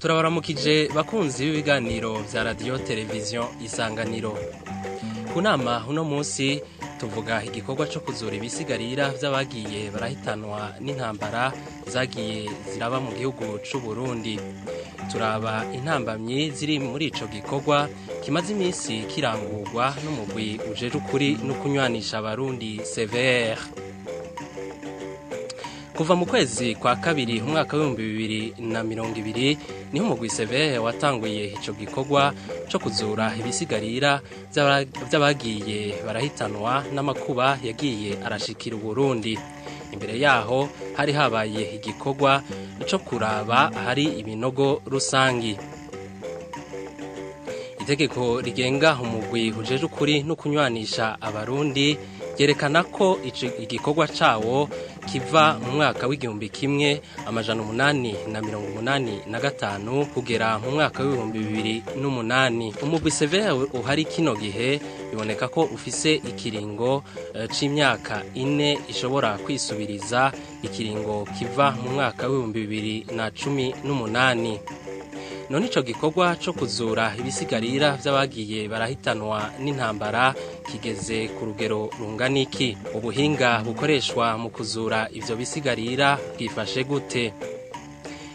Turabaramukije bakunzi b'ibiganiro vya radio televiziyo Isanganiro. Ku nama uno munsi tuvuga igikorwa co kuzura ibisigarira vy'abagiye barahitanwa n'intambara zagiye ziraba mu gihugu c'u Burundi. Turaba intambamyi ziri muri ico gikorwa kimaze iminsi kirangurwa n'umugwi ujejwe ukuri no kunywanisha abarundi CVR. Kuva mu kwezi kwa kabiri umwaka w'2020 niho umugwi CVR watanguye ico gikorwa co kuzura ibisigarira vy'abagiye barahitanwa n'amakuba yagiye arashikira Uburundi. Imbere yaho hari habaye igikorwa co kuraba ahari ibinogo rusangi. Itegeko rigenga umugwi ujejwe ukuri no kunywanisha abarundi ryerekana ko igikorwa cawo kiva mu mwaka w'1885 kugera mu mwaka w'2008. Umugwi CVR uhari kino gihe biboneka ko ufise ikiringo c'imyaka ine ishobora kwisubiriza ikiringo kiva mu mwaka w'2018. None ico gikorwa co kuzura ibisigarira vy'abagiye barahitanwa n'intambara kigeze ku rugero rungana iki? Ubuhinga bukoreshwa mu kuzura ivyo bisigarira bwifashe gute?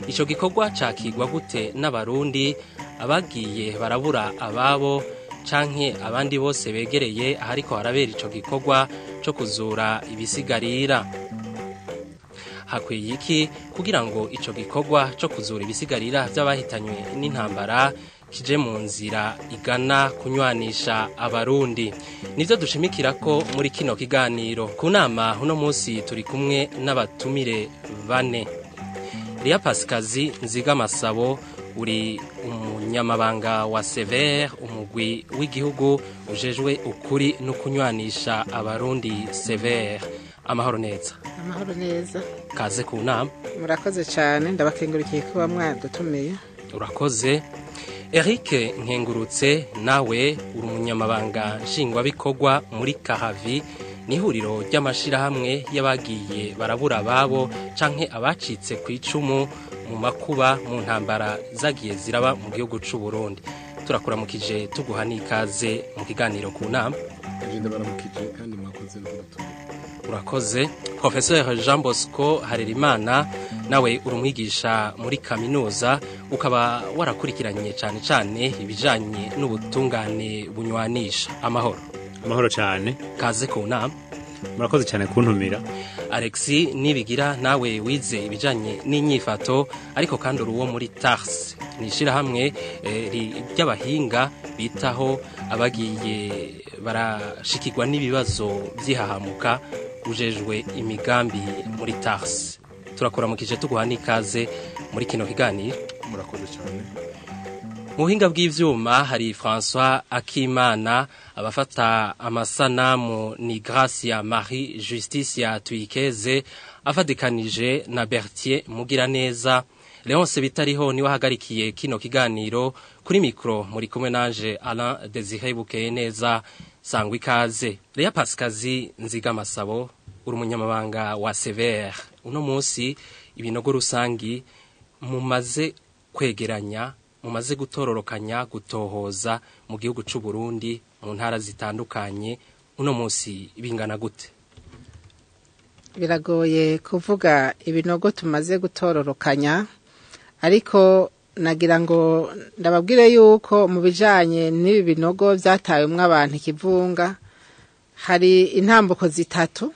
Ico gikorwa cakigwa gute n'abarundi abagiye barabura ababo canke abandi bose begereye ahariko harabera ico gikorwa co kuzura ibisigarira? Hakwiye iki kugira ngo ico gikorwa co kuzura ibisigarira vy'abahitanywe n'intambara kije mu nzira igana kunywanisha abarundi? Nivyo dushimikira ko muri kino kiganiro. Ku nama uno munsi turi kumwe n'abatumire bane. Ria Pasikazi Nzigamasabo uri umunyamabanga wa CVR, umugwi w'igihugu ujejwe ukuri no kunywanisha abarundi CVR. Amahoro neza. Amahoro neza. Kaze ku nama. Murakoze cyane, ndabakengurikiye kuba mwadutumiye. Urakoze. Eric Nkengurutse nawe uri umunyamabanga nshingwabikorwa muri Kahavi, ni ihuriro ry'amashirahamwe y'abagiye barabura ababo canke abacitse ku icumu mu makuba mu ntambara zagiye ziraba mu gihugu c'u Burundi. Turakuramukije tuguha n'ikaze mu kiganiro ku nama. Ndabaramukije kandi mwakoze n'ubutumwa. Urakoze. Professeur Jean Bosco Harerimana nawe uri umwigisha muri kaminuza, ukaba warakurikiranye cane cane ibijanye n'ubutungane bunywanisha. Amahoro. Amahoro cyane. Kaze ku nama. Murakoze cyane kuntumira. Alexis Nibigira nawe wize ibijanye n'inyifato ariko kandi uri uwo muri TARS, ni ishirahamwe ry'abahinga bitaho abagiye barashikirwa n'ibibazo vy'ihahamuka, ujejwe imigambi muri TARS. Turakuramukije tuguha n'ikaze muri kino kiganiro. Murakoze cyane. Mu buhinga bw'ivyuma hari François Akimana, abafata amasanamu ni Gracia Marie Justicia Tuyikeze afadikanije na Bertier Mugiraneza. Leonce Bitariho niwe ahagarikiye kino kiganiro. Kuri mikro muri kumwe nanje Alain Desire Bukeyeneza. Sangwa ikaze. Lea Pasikazi Nzigamasabo uri umunyamabanga wa CVR. Uno munsi ibinogo rusangi mumaze kwegeranya, mumaze gutororokanya, gutohoza mu gihugu c'u Burundi mu ntara zitandukanye, uno munsi bingana gute? Biragoye kuvuga ibinogo tumaze gutororokanya, ariko nagira ngo ndababwire yuko mu bijanye n'ibi binogo vyatawemwo abantu ikivunga, hari intambuko zitatu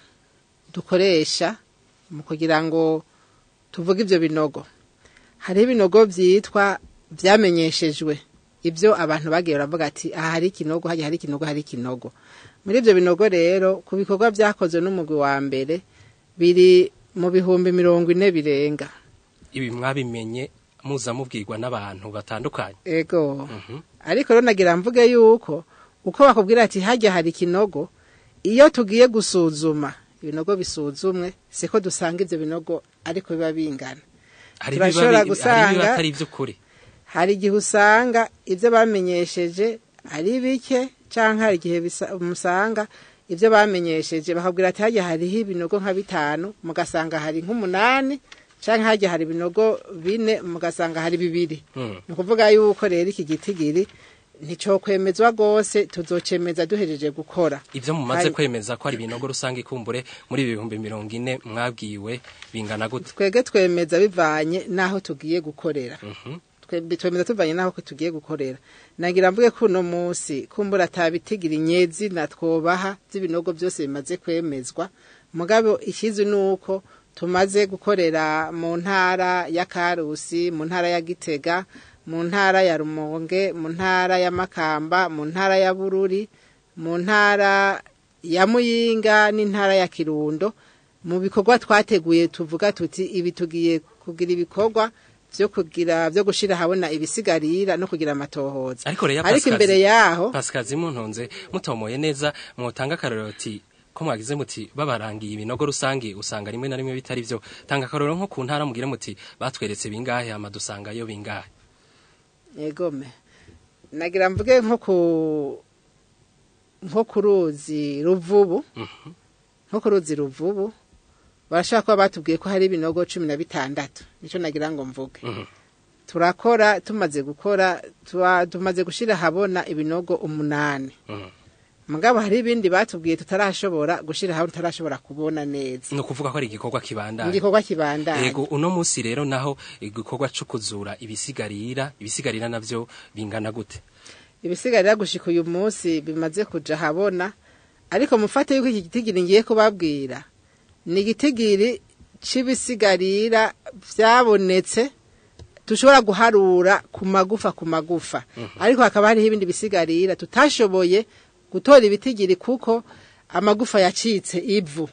dukoresha mu kugira ngo tuvuge ivyo binogo. Hari ibinogo vyitwa vyamenyeshejwe, ivyo abantu bagiye baravuga ati aha hari ikinogo, hajya hari ikinogo, hari ikinogo. Muri ivyo binogo rero, ku bikorwa vyakozwe n'umugwi wa mbere, biri mu 40,000 birenga. Ibi mwabimenye muza mubwirwa n'abantu batandukanye? Ego. Ariko rero nagira mvuge yuko uko bakubwira ati hajya hari ikinogo, iyo tugiye gusuzuma ibinogo bisuzumwe, siko dusanga ivyo binogo ariko biba bingana. Turashobora gusanga atari ivy'ukuri. Hari igihe usanga ivyo bamenyesheje ari bike, canke hari igihe musanga ivyo bamenyesheje bakabwira ati hajya hariho ibinogo nka bitanu, mugasanga hari nk'umunani Canke harya hari ibinogo bine, mugasanga hari bibiri. Ni ukuvuga yuko rero iki gitigiri nticokwemezwa rwose, tuzocemeza duhejeje gukora. Ivyo mumaze kwemeza ko ari ibinogo rusange ikumbure muri 40,000 mwabwiwe bingana gute? Twege twemeza bivanye naho tugiye gukorera. Twemeza tuvanye naho tugiye gukorera. Nagira mvuge ko uno munsi kumbura atabitigira inyezi na twobaha z'ibinogo byose bimaze kwemezwa, mugabo ikizi nuko tumaze gukorera mu ntara ya Karusi, mu ntara ya Gitega, mu ntara ya Rumonge, mu ntara ya Makamba, mu ntara ya Bururi, mu ntara ya Muyinga n'intara ya Kirundo. Mu bikorwa twateguye tuvuga tuti ibi tugiye kugira ibikorwa vyo kugira vyo gushira habona ibisigarira no kugira amatohoza. Ariko imbere yaho Pasikazi muntonze mutomoye neza, mwotanga karoroti ko mwagize muti babarangiye ibinogo rusange usanga rimwe na rimwe bitari vyo. Tanga karorero nko ku ntara mugire muti batweretse bingahe ama dusanga yo bingahe. Egome nagira mvuge nko kuruzi Ruvubu. Nko kuruzi Ruvubu barashaka kuba batubwiye ko hari ibinogo 16, nico nagira ngo mvuge. Turakora, tumaze gukora, tumaze gushira habona ibinogo 8. Mugabo hari ibindi batubwiye tutarashobora gushira habona, tutarashobora kubona neza. No kuvuga ko ari igikorwa kibandanye. Igikorwa kibandanye. Yego, uno munsi rero naho igikorwa cyo kuzura ibisigarira navyo bingana gute? Ibisigarira gushika uyu munsi bimaze kuja habona, ariko mufate yuko iki gitigiri ngiye kubabwira ni igitigiri c'ibisigarira vyabonetse tushobora guharura ku magufa. Ariko hakaba hariho ibindi bisigarira tutashoboye gutora ibitigiri kuko amagufa yacitse ivu.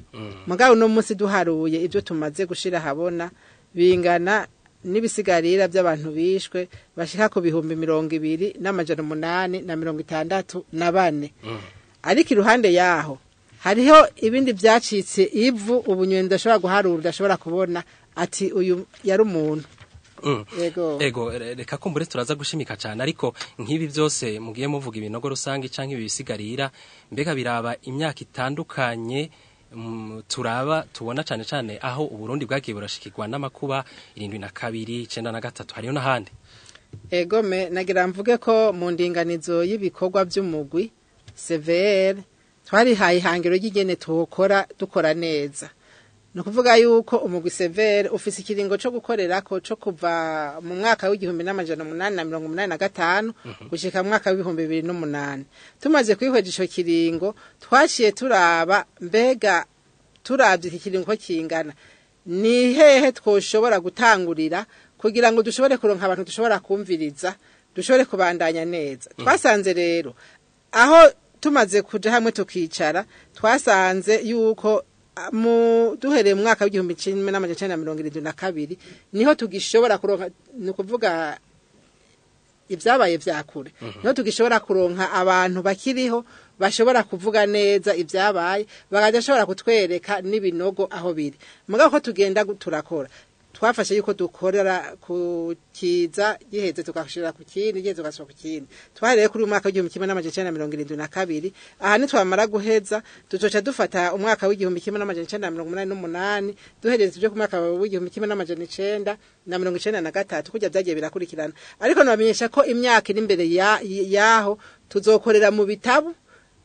Mugabo no munsi duharuye ibyo tumaze gushira habona bingana n'ibisigarira by'abantu bishwe bashika ku 20,864. Ariko iruhande yaho hariho ibindi byacitse ivu ubunywe ndashobora guharura, ndashobora kubona ati uyu yari umuntu. Ego, reka kumbure turaza gushimika cyane, ariko nk'ibi byose mugiye muvuga ibinogo rusange canke ibisigarira mbega biraba imyaka itandukanye turaba tubona cyane cyane aho Uburundi bwagiye burashikirwa n'amakuba 72, 93 hariyo n'ahandi. Ego, me nagira mvuge ko mu ndinganizo y'ibikorwa by'umugwi CVR twarihaye ihangiro ry'igene tuhokora dukora neza. No kuvuga yuko umugwi CVR ufise ikiringo cyo gukorerako cyo kuva mu mwaka w'1885 gushika mu mwaka w'2008. Tumaze kwihweje ico kiringo twaciye turaba mbega turavye iki kiringo kingana ni hehe twoshobora gutangurira kugira ngo dushobore kuronka abantu dushobora kumviriza, dushobore kubandanya neza. Twasanze rero aho tumaze kuja hamwe tukicara, twasanze yuko mu duhereye mu mwaka w'igihumbi kimwe n'amajana icenda na mirongo irindwi na kabiri niho tugishobora kuronka, ni ukuvuga ibyabaye vyakure, niho tugishobora kuronka abantu bakiriho bashobora kuvuga neza ibyabaye, bagashobora kutwereka n'ibinogo aho biri. Mugabo ko tugenda turakora, twafashe yuko dukorera ku kiza giheze tugashira ku kindi, giheze tugashira ku kindi. Twahereye kuri umwaka w'igihumbi kimwe n'amajana icenda na mirongo irindwi na kabiri, aha nitwamara guheza tuzoca dufata umwaka w'igihumbi kimwe n'amajana icenda na mirongo umunani n'umunani, duhereze tuje ku mwaka w'igihumbi kimwe n'amajana icenda na mirongo icenda na gatatu, kurya vyagiye birakurikirana. Ariko nabamenyesha ko imyaka iri imbere yaho tuzokorera mu bitabo,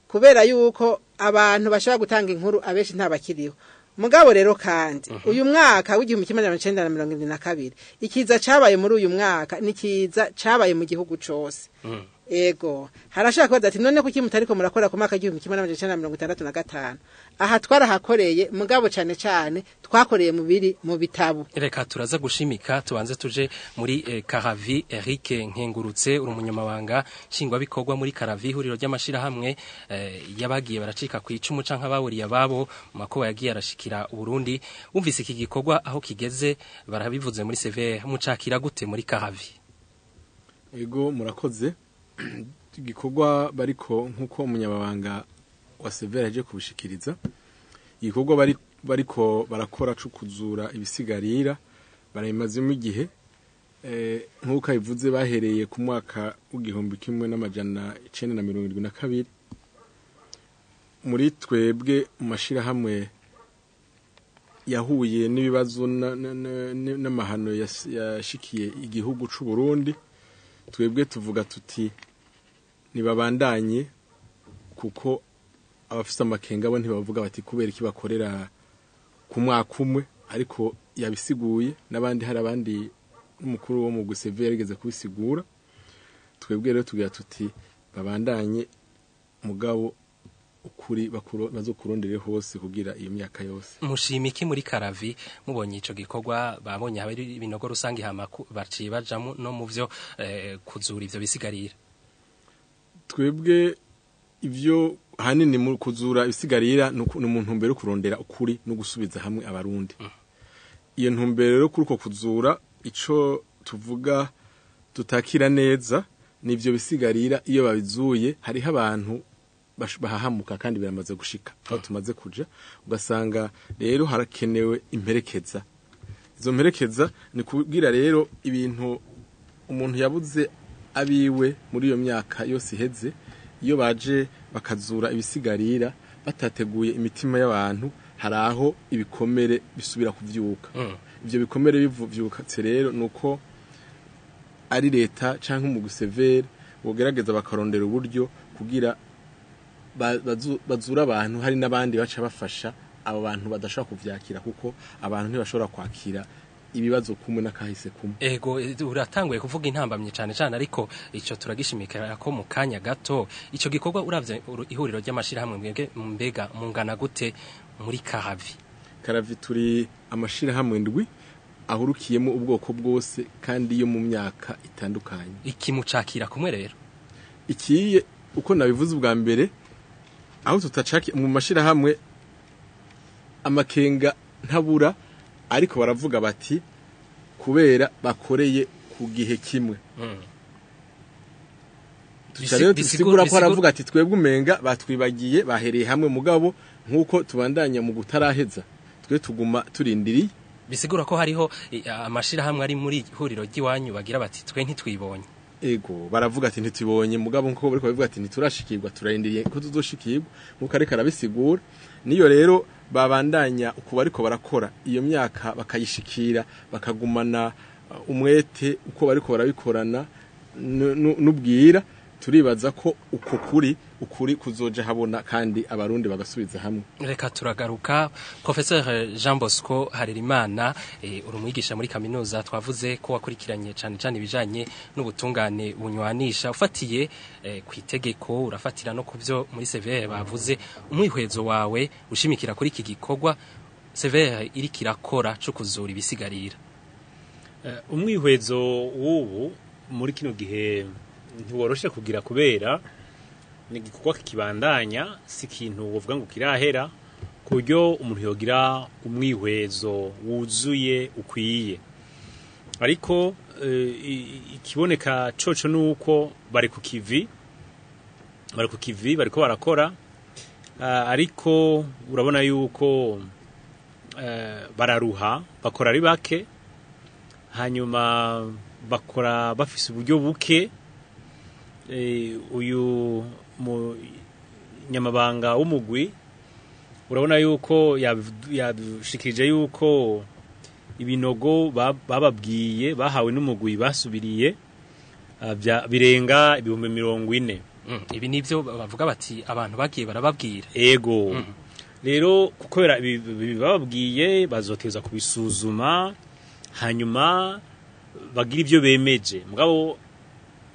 kubera yuko abantu bashobora gutanga inkuru abenshi ntabakiriho. Mugabo rero kandi uyu mwaka w'igihumbi kimwe n'amajana icenda na mirongo irindwi na kabiri, ikiza cabaye muri uyu mwaka ni kiza cabaye mu gihugu cose. Ego, harashaka kubaza ati none kuki mutariko murakora ku mwaka w'igihumbi kimwe n'amajana icenda na mirongo itandatu na gatanu? Aha twarahakoreye, mugabo cane cane twakoreye mu biri mu bitabo. Reka turaza gushimika tubanze tuje muri Karavi. Eric Nkengurutse uri umunyamabanga nshingwabikorwa muri Karavi, ihuriro ry'amashirahamwe yabagiye baracika ku icumu canke ababuriye ababo mu makuba yagiye arashikira Uburundi. Wumvise iki gikorwa aho kigeze, barabivuze muri CVR, mucakira gute muri Karavi? Ego, murakoze. Igikorwa bariko nkuko umunyamabanga wa CVR aje kubishikiriza, igikorwa bariko barakora cyo kuzura ibisigarira barayimazemo igihe, nkuko abivuze bahereye ku mwaka w'igihumbi kimwe n'amajana icenda na mirongo irindwi na kabiri. Muri twebwe mu mashirahamwe yahuye n'ibibazo n'amahano yashikiye igihugu c'u Burundi, twebwe tuvuga tuti nibabandanye, kuko abafise amakenga bo ntibavuga bati kubera iki bakorera ku mwaka umwe, ariko yabisiguye n'abandi, hari abandi n'umukuru wo mu Guseve yarigeze kubisigura. Twebwe rero tugira tuti babandanye, mugabo ukuri bazokurondere hose kugira iyo myaka yose. Mushima iki muri Karavi mubonye ico gikorwa? Babonye habe ibinogo rusangi hama baciye bajamo no mu vyo kuzura ivyo bisigarira. Twebwe ivyo hanini mu kuzura ibisigarira ni mu ntumbero yo kurondera ukuri no gusubiza hamwe abarundi. Iyo ntumbero rero kuri uko kuzura, ico tuvuga tutakira neza nivyo bisigarira iyo babizuye hariho abantu bahahamuka, kandi biramaze gushika aho tumaze kuja, ugasanga rero harakenewe imperekeza. Izo mperekeza ni kubwira rero ibintu umuntu yabuze abiwe muri iyo myaka yose iheze, iyo baje bakazura ibisigarira batateguye imitima y'abantu, hari aho ibikomere bisubira kuvyuka. Ivyo bikomere bivyukatse rero nuko ari leta canke mu gusevere bogerageza bakarondera uburyo kugira bazura abantu, hari n'abandi baca bafasha abo bantu badashobora kuvyakira, kuko abantu ntibashobora kwakira ibibazo kumwe n'akahise kumwe. Ego, uratanguye kuvuga intambamye cane cane, ariko ico turagishimikira ko mu kanya gato. Ico gikorwa uravye ihuriro ry'amashirahamwe mwebwe mbega mungana gute muri Karavi? Karavi turi amashirahamwe ndwi ahurukiyemo ubwoko bwose kandi yo mu myaka itandukanye. Iki mucakira kumwe rero? Ikiye uko nabivuze ubwa mbere, aho tutacaki mu mashirahamwe amakenga ntabura, ariko baravuga bati kubera bakoreye ku gihe kimwe. Tuca bisigura ko aravuga ati twebwe umenga batwibagiye bahereye hamwe, mugabo nkuko tubandanya mu gutaraheza twe tuguma turindiriye. Bisigura ko hariho amashirahamwe ari muri huriro ry'iwanyu bagira bati twe ntitwibonye. Ego, baravuga ati ntitubonye, mugabo nkuko bariko bavuga ati ntiturashikirwa, turarindiriye ko tuzoshikirwa, nkuko ariko arabisigura. Niyo rero babandanya uko bariko barakora iyo myaka bakayishikira, bakagumana umwete uko bariko barabikorana n'ubwira, turibaza ko uko kuri ukuri kuzoja habona kandi abarundi bagasubiza hamwe. Reka turagaruka Professeur Jean Bosco Harerimana, uri umwigisha muri kaminuza, twavuze ko wakurikiranye cane cane ibijanye n'ubutungane bunywanisha, ufatiye ku itegeko, urafatira no kuvyo muri CVR bavuze. Umwihwezo wawe ushimikira kuri iki gikorwa CVR iri kirakora co kuzura ibisigarira. Umwihwezo w'ubu muri kino gihe ntiworoshe kugira, kubera ni igikorwa kikibandanya, si ikintu wovuga ngo kirahera ku buryo umuntu yogira umwihwezo wuzuye ukwiye. Ariko ikiboneka coco nuko bari ku kivi, bariko barakora, ariko urabona yuko bararuha, bakora ari bake, hanyuma bakora bafise uburyo buke. Uyu nyamabanga w'umugwi urabona yuko yadushikirije yuko ibinogo bababwiye bahawe n'umugwi basubiriye birenga 40,000. Ibi nivyo bavuga bati abantu bagiye barababwira. Ego. Rero kubera bababwiye bazoteza kubisuzuma hanyuma bagira ivyo bemeje, mugabo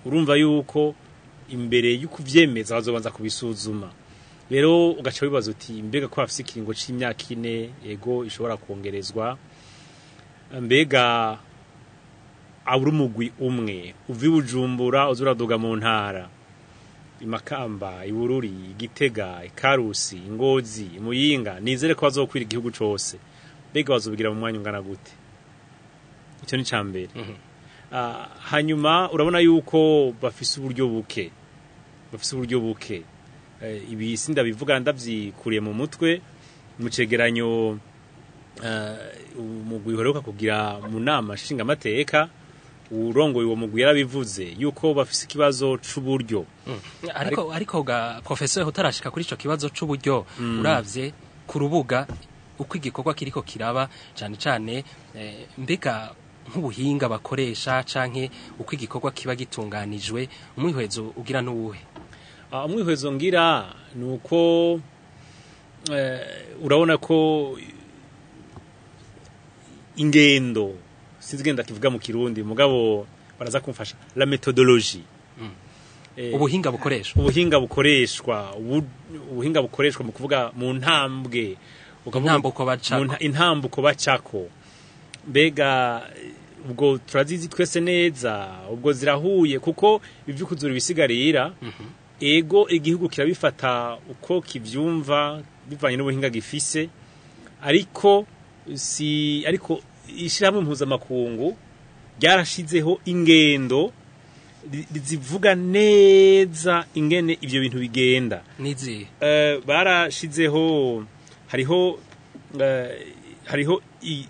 urumva yuko imbere y'ukuvyemeza bazobanza kubisuzuma. Rero ugaca wibaza uti mbega ko bafise ikiringo c'imyaka 4, ego ishobora kongerezwa, mbega aburi umugwi umwe uvi Bujumbura uzuraduga mu ntara Imakamba, Ibururi, Igitega, Ikarusi, Ngozi, Muyinga, nizere ko bazokwira igihugu cose, mbega bazobigira mu mwanya ungana gute? Ico ni cambere. Hanyuma urabona yuko bafise uburyo buke, ibi sindabivuga ndavyikuriye mu mutwe, mu cegeranyo umugwi uheruka kugira mu nama nshingamateka, urongoye uwo mugwi yarabivuze yuko bafise ikibazo c'uburyo. Ariko ga professeur utarashika kuri ico kibazo c'uburyo, uravye ku rubuga uko igikorwa kiriko kiraba cane cane, mbega nk'ubuhinga bakoresha canke uko igikorwa kiba gitunganijwe, umwihwezo ugira n'uwuhe? Umwihwezo ngira ni uko urabona ko ingendo, sinzi genda kivuga mu Kirundi mugabo baraza kumfasha, la méthodologie, ubuhinga bukoreshwa, ubuhinga bukoreshwa mu kuvuga mu ntambwe, intambuko bacako, intambuko bacako, mbega ubwo turazizi twese neza, ubwo zirahuye? Kuko ibyo kuzura ibisigarira, ego, igihugu kirabifata uko kivyumva bivanye n'ubuhinga gifise, ariko si ariko ishyirahamwe mpuzamakungu ryarashizeho ingendo zivuga neza ingene ivyo bintu bigenda. Nizi Barashizeho, hariho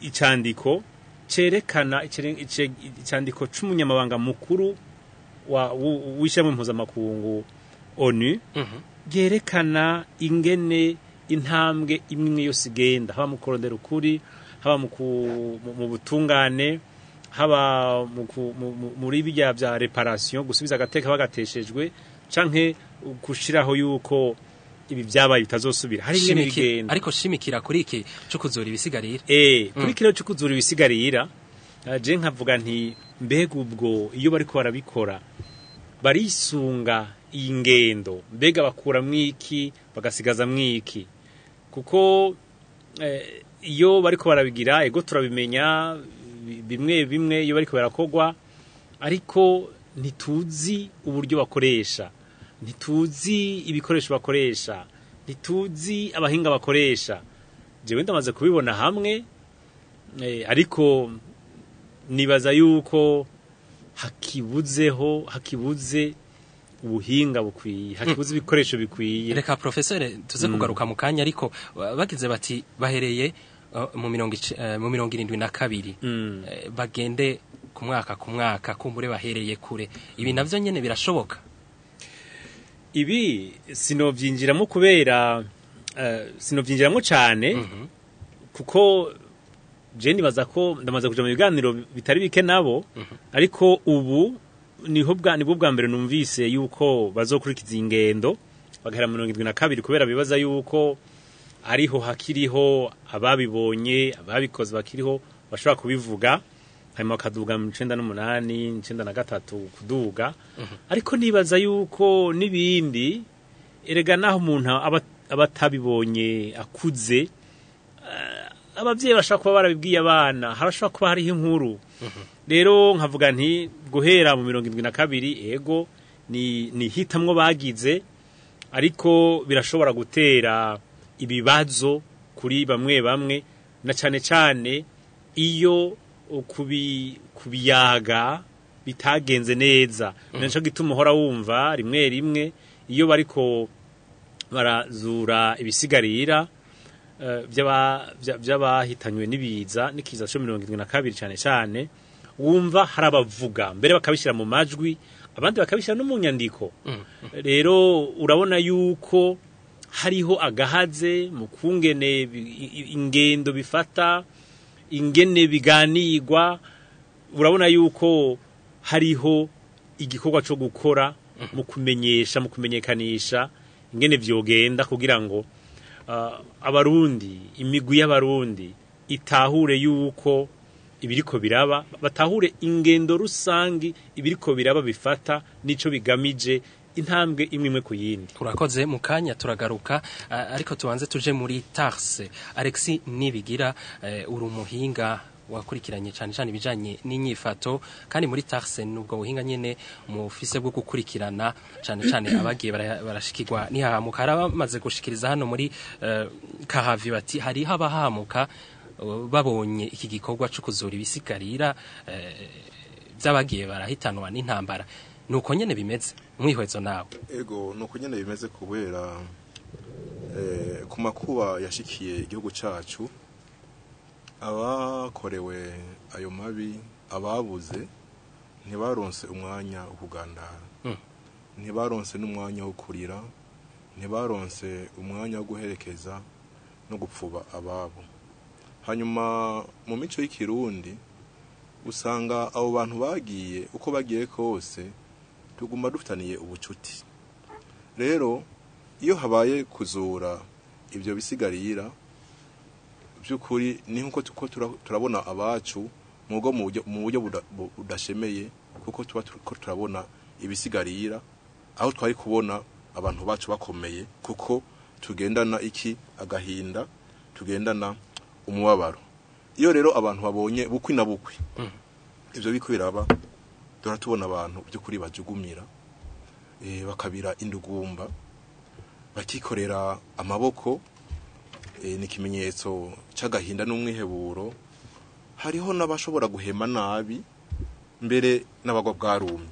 icandiko cerekana, icandiko c'umunyamabanga mukuru wa w'ishyirahamwe mpuzamakungu ONU, ryerekana ingene intambwe imwe imwe yose igenda, haba mu kurondera ukuri, haba mu butungane, haba muri bijya bya réparation, gusubiza agateka bagateshejwe, canke gushiraho yuko ibi byabaye bitazosubira, hari ingene bigenda. Ariko shimikira kuri iki cyo kuzura ibisigarira. Kuri kiro cyo kuzura ibisigarira, je nkavuga nti mbega ubwo iyo bariko barabikora barisunga iyi ngendo? Mbega bakura mwiki, bagasigaza mwiki? Kuko iyo bariko barabigira, ego, turabimenya bimwe bimwe iyo bariko barakogwa, ariko ntituzi uburyo bakoresha, ntituzi ibikoresho bakoresha, ntituzi abahinga bakoresha. Jewe ndamaze kubibona hamwe, ariko nibaza yuko hakibuzeho, hakibuze ubuhinga bukwiye, hakibuze ibikoresho bikwiye. Reka professeur tuze kugaruka mu kanya, ariko bagize bati bahereye mu 72, bagende ku mwaka ku mwaka, kumbure bahereye kure. Ibi navyo nyene birashoboka? Ibi sinovyinjiramo kubera sinovyinjiramo cane, kuko je nibaza ko ndamaze kuja mu biganiro bitari bike nabo, ariko ubu niho bwa nibwo bwa mbere numvise yuko bazokurikiza ingendo bagahera 72, kubera bibaza yuko ariho hakiriho ababibonye, ababikoze bakiriho, bashobora kubivuga, hanyuma bakaduga mu 98, 93 kuduga. Ariko nibaza yuko n'ibindi, erega naho umuntu aba atabibonye akuze, abavyeyi bashobora kuba barabibwiye abana, harashobora kuba hariho inkuru. Rero nkavuga nti guhera mu 72, ego, ni hitamwo bagize, ariko birashobora gutera ibibazo kuri bamwe bamwe, na cane cane iyo kubiyaga bitagenze neza. Nico gituma uhora wumva rimwe rimwe iyo bariko barazura ibisigarira vy'abahitanywe n'ibiza, n'ikiza cyo 72 cane cane, wumva hari abavuga mbere bakabishyira mu majwi, abandi bakabishyira no mu nyandiko. Rero urabona yuko hariho agahaze mu kungene ingendo bifata, ingene biganirwa. Urabona yuko hariho igikorwa cyo gukora mu kumenyesha, mu kumenyekanisha ingene vyogenda, kugira ngo abarundi, imigwi y'abarundi itahure yuko ibiriko biraba, batahure ingendo rusangi ibiriko biraba bifata nico bigamije, intambwe imwe imwe ku yindi. Urakoze. Mu kanya turagaruka, ariko tubanze tuje muri Tarse. Alexis Nibigira, uri umuhinga wakurikiranye cyane cyane ibijanye n'inyifato, kandi muri Tarse nubwo buhinga nyene mufise bwo gukurikirana cyane cyane abagiye barashikirwa nihahamuka. Hari abamaze gushikiriza hano muri Kahavi bati hariho abahamuka babonye iki gikorwa cyo kuzura ibisigarira by'abagiye barahitanwa n'intambara. Nuko nyene bimeze, umwihwezo nawe? Ego, nuko nyene bimeze, kubera ku makuba yashikiye igihugu cacu, abakorewe ayo mabi, ababuze, ntibaronse umwanya wo kugandara, ntibaronse n'umwanya wo kurira, ntibaronse umwanya wo guherekeza no gupfuba ababo. Hanyuma mu mico y'ikirundi usanga abo bantu bagiye uko bagiye kose tuguma dufitaniye ubucuti. Rero iyo habaye kuzura ibyo bisigarira by'ukuri ni nkuko tuko turabona abacu mugo mu buryo budashemeye, kuko tuba turabona ibisigarira aho twari kubona abantu bacu bakomeye, kuko tugendana iki agahinda, tugendana umubabaro. Iyo rero abantu babonye bukwi na bukwi ivyo biko biraba, turatubona abantu by'ukuri bajugumira, bakabira indugumba, bakikorera amaboko, ni ikimenyetso c'agahinda n'umwiheburo. Hariho n'abashobora guhema nabi mbere n'abagwa bwarumye.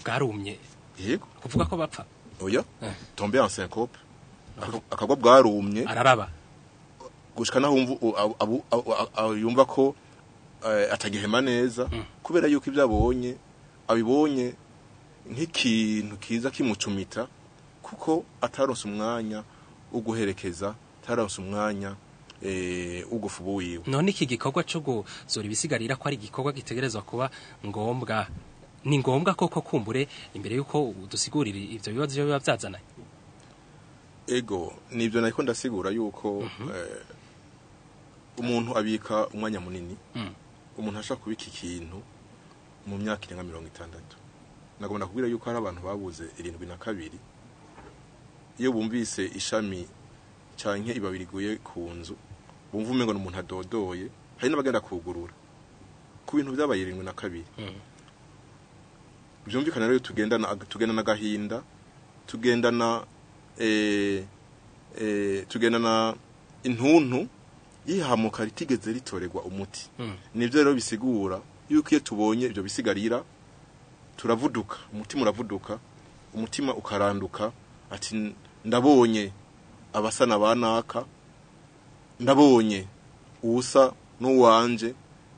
Bwarumye? Yego. Kuvuga ko bapfa? Oya, tombe en syncope, akagwa bwarumye araraba gushika naho yumva ko atagihema neza, kubera yuko ibyo abonye abibonye nk'ikintu kiza kimucumita, kuko ataronse umwanya wo guherekeza, ataronse umwanya ugufubu wiwe. None iki gikorwa cyo guzura ibisigarira ko ari igikorwa gitegerezwa kuba ngombwa, ni ngombwa koko kumbure imbere yuko dusigurira ivyo bibazo biba byazananye? Ego, nibyo nariko ndasigura yuko umuntu abika umwanya munini. Umuntu ashaka kubika ikintu mu myaka irenga 60. Nagomba kubwira yuko hari abantu babuze 72, iyo bumvise ishami canke ibabi riguye ku nzu bumva umengo n'umuntu adodoye, hari n'abagenda kugurura ku bintu byabaye 72. Byumvikana rero tugendana agahinda, tugendana tugendana intuntu yihamuka ritigeze ritorerwa umuti. Nivyo rero bisigura yuko iyo tubonye ibyo bisigarira turavuduka, umutima uravuduka, umutima ukaranduka, ati ndabonye abasa nabanaka, ndabonye usa n'uwanje.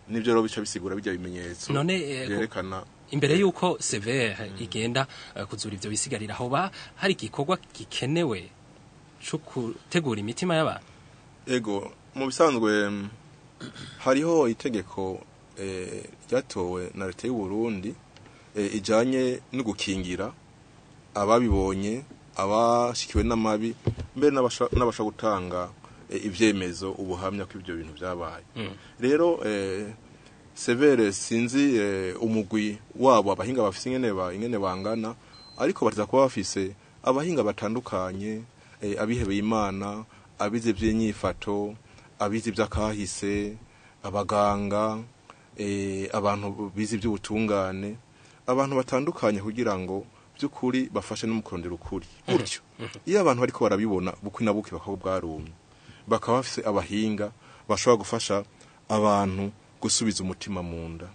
Nivyo rero bica bisigura bijya bimenyetso none byerekana imbere yuko severe igenda kuzura ivyo bisigarira, hoba hari igikorwa gikenewe cyo gutegura imitima y'abantu? Ego, mu bisanzwe hariho itegeko ryatowe na leta y'u Burundi ijanye no gukingira ababibonye, abashikiwe n'amabi, mbere n'abasha gutanga ivyemezo, ubuhamya ko ibyo bintu byabaye. Rero severe sinzi umugwi wabo abahinga bafise ingene bangana, ariko batiza kuba bafise abahinga batandukanye, abihebeye Imana, abize by'inyifato, abize by'akahise, abaganga, abantu bize by'ubutungane, abantu batandukanye kugira ngo by'ukuri bafashe no mukurondera ukuri. Gutyo iyo abantu bariko barabibona bukwi na bukwi bakaba bwarumye, bakaba bafise abahinga bashobora gufasha abantu gusubiza umutima mu nda,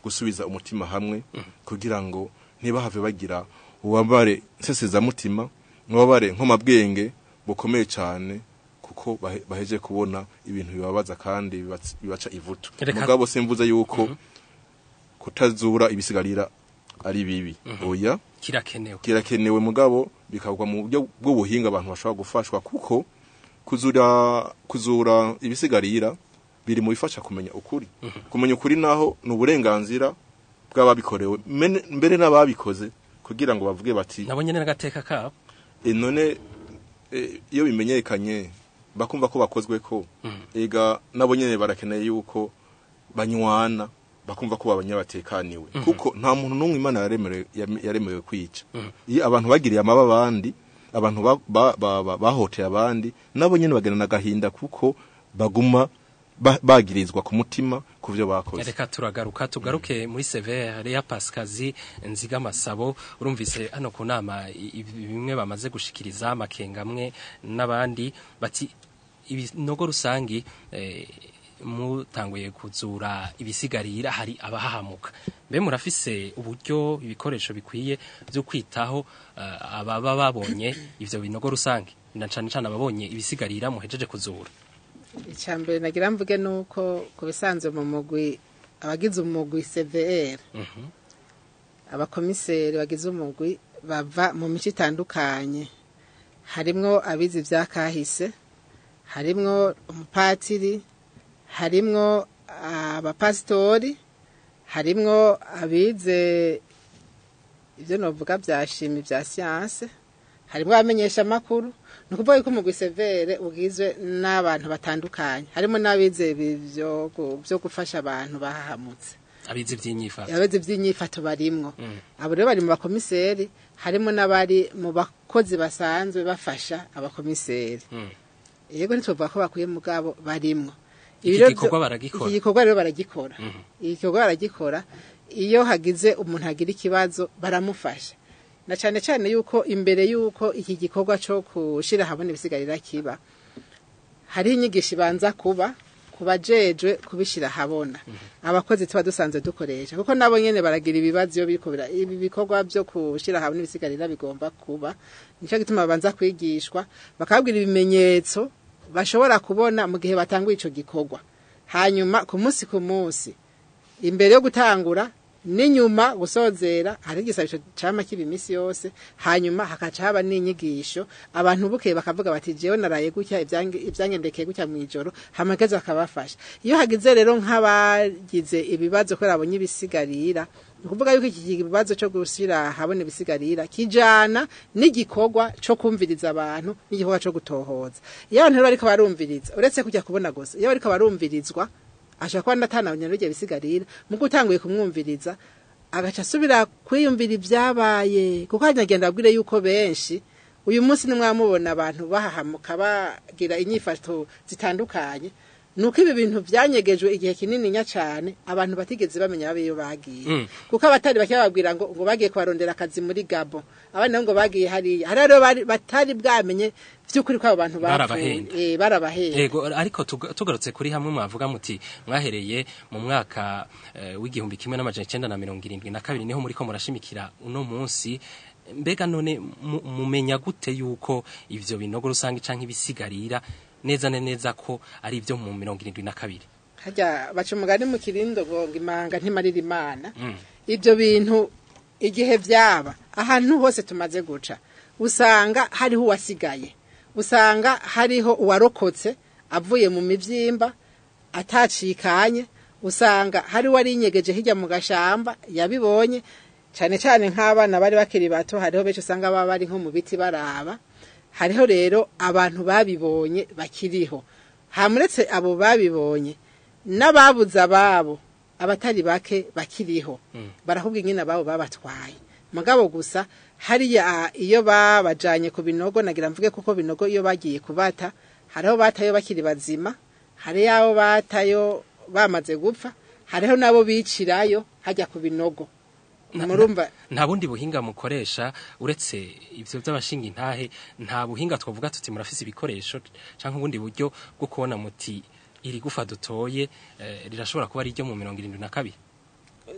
gusubiza umutima hamwe, kugira ngo ntibahave bagira ububabare nsesezamutima, ububabare nkomabwenge bukomeye cyane, kuko baheje kubona ibintu bibabaza kandi bibaca ivutu. Mugabo simvuze yuko kutazura ibisigarira ari bibi. Oya, kirakenewe, mugabo bikagwa mu buryo bw'ubuhinga abantu bashobora gufashwa, kuko kuzura ibisigarira biri mu bifasha kumenya ukuri. Kumenya ukuri naho ni uburenganzira bw'ababikorewe mbere n'ababikoze, kugira ngo bavuge bati nabo nyene n'agateka kabo. None iyo bimenyekanye bakumva ko bakozwe ko, ega nabo nyene barakeneye yuko banywana, bakumva ko abanyabatekaniwe, kuko nta muntu n'umwe Imana yaremerewe kwica. Iyo abantu bagiriye amaba abandi, abantu bahoteye abandi, nabo nyene bagenda n'agahinda kuko baguma bagirizwa ku mutima kuvyo bakoze. Reka turagaruka tugaruke muri severe ya Pascazi Nziga Masabo. Urumvise hano ku nama bimwe bamaze gushikiriza amakenga amwe n'abandi bati ibinogo rusangi mutanguye kuzura ibisigarira hari abahahamuka. Mbe murafise uburyo ibikoresho bikwiye byo kwitaho ababa babonye ivyo binogo rusangi, na cane cane ababonye ibisigarira muhejeje kuzura? Icambere nagira mvuge nuko kubisanzwe mu mugwi abagize umugwi CVR, abakomiseri bagize umugwi bava mu mico itandukanye, harimwo abize ivyakahise, harimwo umupatiri, Harimwo abapasitori, harimwo abize ibyo novuga bya shimi bya siyanse, harimwo abamenyesha amakuru. Ni ukuvuga yuko umugwi severe ugizwe n'abantu batandukanye, harimo n'abize byo gufasha abantu bahahamutse, abize iby'inyifato, abize iby'inyifato barimwo. Abo rero bari mu bakomiseri, harimo n'abari mu bakozi basanzwe bafasha abakomiseri. Yego, ntitwovuga ko bakwiye, mugabo barimwo. Iki gikorwa baragikora. Iki gikorwa rero baragikora. Iki gikorwa baragikora. Iyo hagize umuntu agira ikibazo baramufasha, na cyane cyane yuko imbere yuko iki gikorwa cyo kushira habone ibisigarira kiba, hariho inyigisho ibanza kuba kubajejwe kubishira habona, abakozi tuba dusanzwe dukoresha, kuko nabo nyene baragira ibibazo iyo biriko ibi bikorwa byo kushira habona ibisigarira bigomba kuba. Nico gituma babanza kwigishwa, bakabwira ibimenyetso bashobora kubona mu gihe batanguye ico gikorwa. Hanyuma ku munsi ku munsi, imbere yo gutangura n'inyuma gusozera, hari igisabisho cama kiba imisi yose. Hanyuma hakaca haba n'inyigisho, abantu bukeye bakavuga bati jewe naraye gutya, ibyangendekeye gutya mw'ijoro, hamageze akabafasha. Iyo hagize rero nk'abagize ibibazo kubera abonye ibisigarira, ni ukuvuga yuko iki kibazo cyo gushyira habona ibisigarira kijana n'igikorwa cyo kumviriza abantu n'igikorwa cyo gutohoza. Iyo abantu rero bariko barumviriza, uretse kujya kubona gusa, iyo bariko barumvirizwa ashobora kuba natanabonye n'ibyo bisigarira, muko utanguye kumwumviriza agaca asubira kwiyumvira ibyabaye. Kuko hanyagenda abwire yuko benshi uyu munsi nimwamubona abantu bahahamuka bagira inyifato zitandukanye, nuko ibi bintu byanyegejwe igihe kinini nya cyane, abantu batigeze bamenya abiyo bagiye. Kuko abatari bake bababwira ngo bagiye kubarondera akazi muri Gabo, abandi nabo ngo bagiye hariya. Hari rero batari bwamenye vy'ukuri ko abo bantu bapfuye, barabahenda. Yego, ariko tugarutse kuri hamwe mwavuga muti mwahereye mu mwaka w'1972 niho muriko murashimikira uno munsi. Mbega none mumenya gute yuko ivyo binogo rusange canke ibisigarira neza na neza ko ari ibyo mu 72? Harya baca umugani mu Kirindo ngo imanga ntimarira Imana. Ibyo bintu igihe byaba ahantu hose tumaze guca, usanga hariho uwasigaye, usanga hariho uwarokotse avuye mu mivyimba atacikanye, usanga hari uwari inyegeje hirya mu gashamba yabibonye. Cyane cyane nk'abana bari bakiri bato, hariho benshi usanga baba bari nko mu biti baraba. Hariho rero abantu babibonye bakiriho. Hamuretse abo babibonye, n'ababuze ababo abatari bake bakiriho, barakubwira ingene ababo babatwaye. Mugabo gusa hariya iyo babajanye ku binogo, nagira mvuge kuko binogo iyo bagiye kubata, hariho batayo bakiri bazima, hari abo batayo bamaze gupfa, hariho nabo bicirayo hajya ku binogo. Murumva nta bundi buhinga mukoresha uretse ivyo by'abashinga intahe? Nta buhinga twavuga tuti murafise ibikoresho canke ubundi buryo bwo kubona muti iri gufa dutoye rirashobora kuba ari iryo mu 72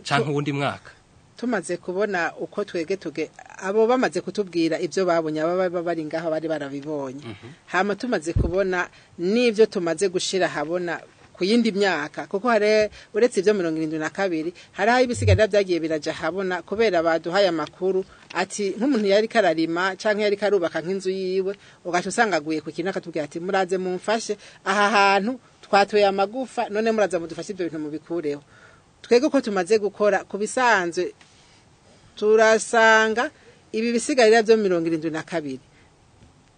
canke ubundi mwaka? Tumaze kubona uko twege tuge abo bamaze kutubwira ibyo babonye, aba bari ngaho bari barabibonye. Hama tumaze kubona n'ivyo tumaze gushira habona ku yindi myaka, kuko hari uretse ibyo 72 hari aho ibisigarira byagiye biraja habona kubera baduhaye amakuru ati nk'umuntu yari kararima canke yari karubaka nk'inzu yiwe, ugaca usanga aguye ku kintu akatubwira ati muraze mumfashe aha hantu twatoye amagufa, none muraza mudufashe ibyo bintu mubikureho. Twege ko tumaze gukora ku bisanzwe, turasanga ibi bisigarira byo 72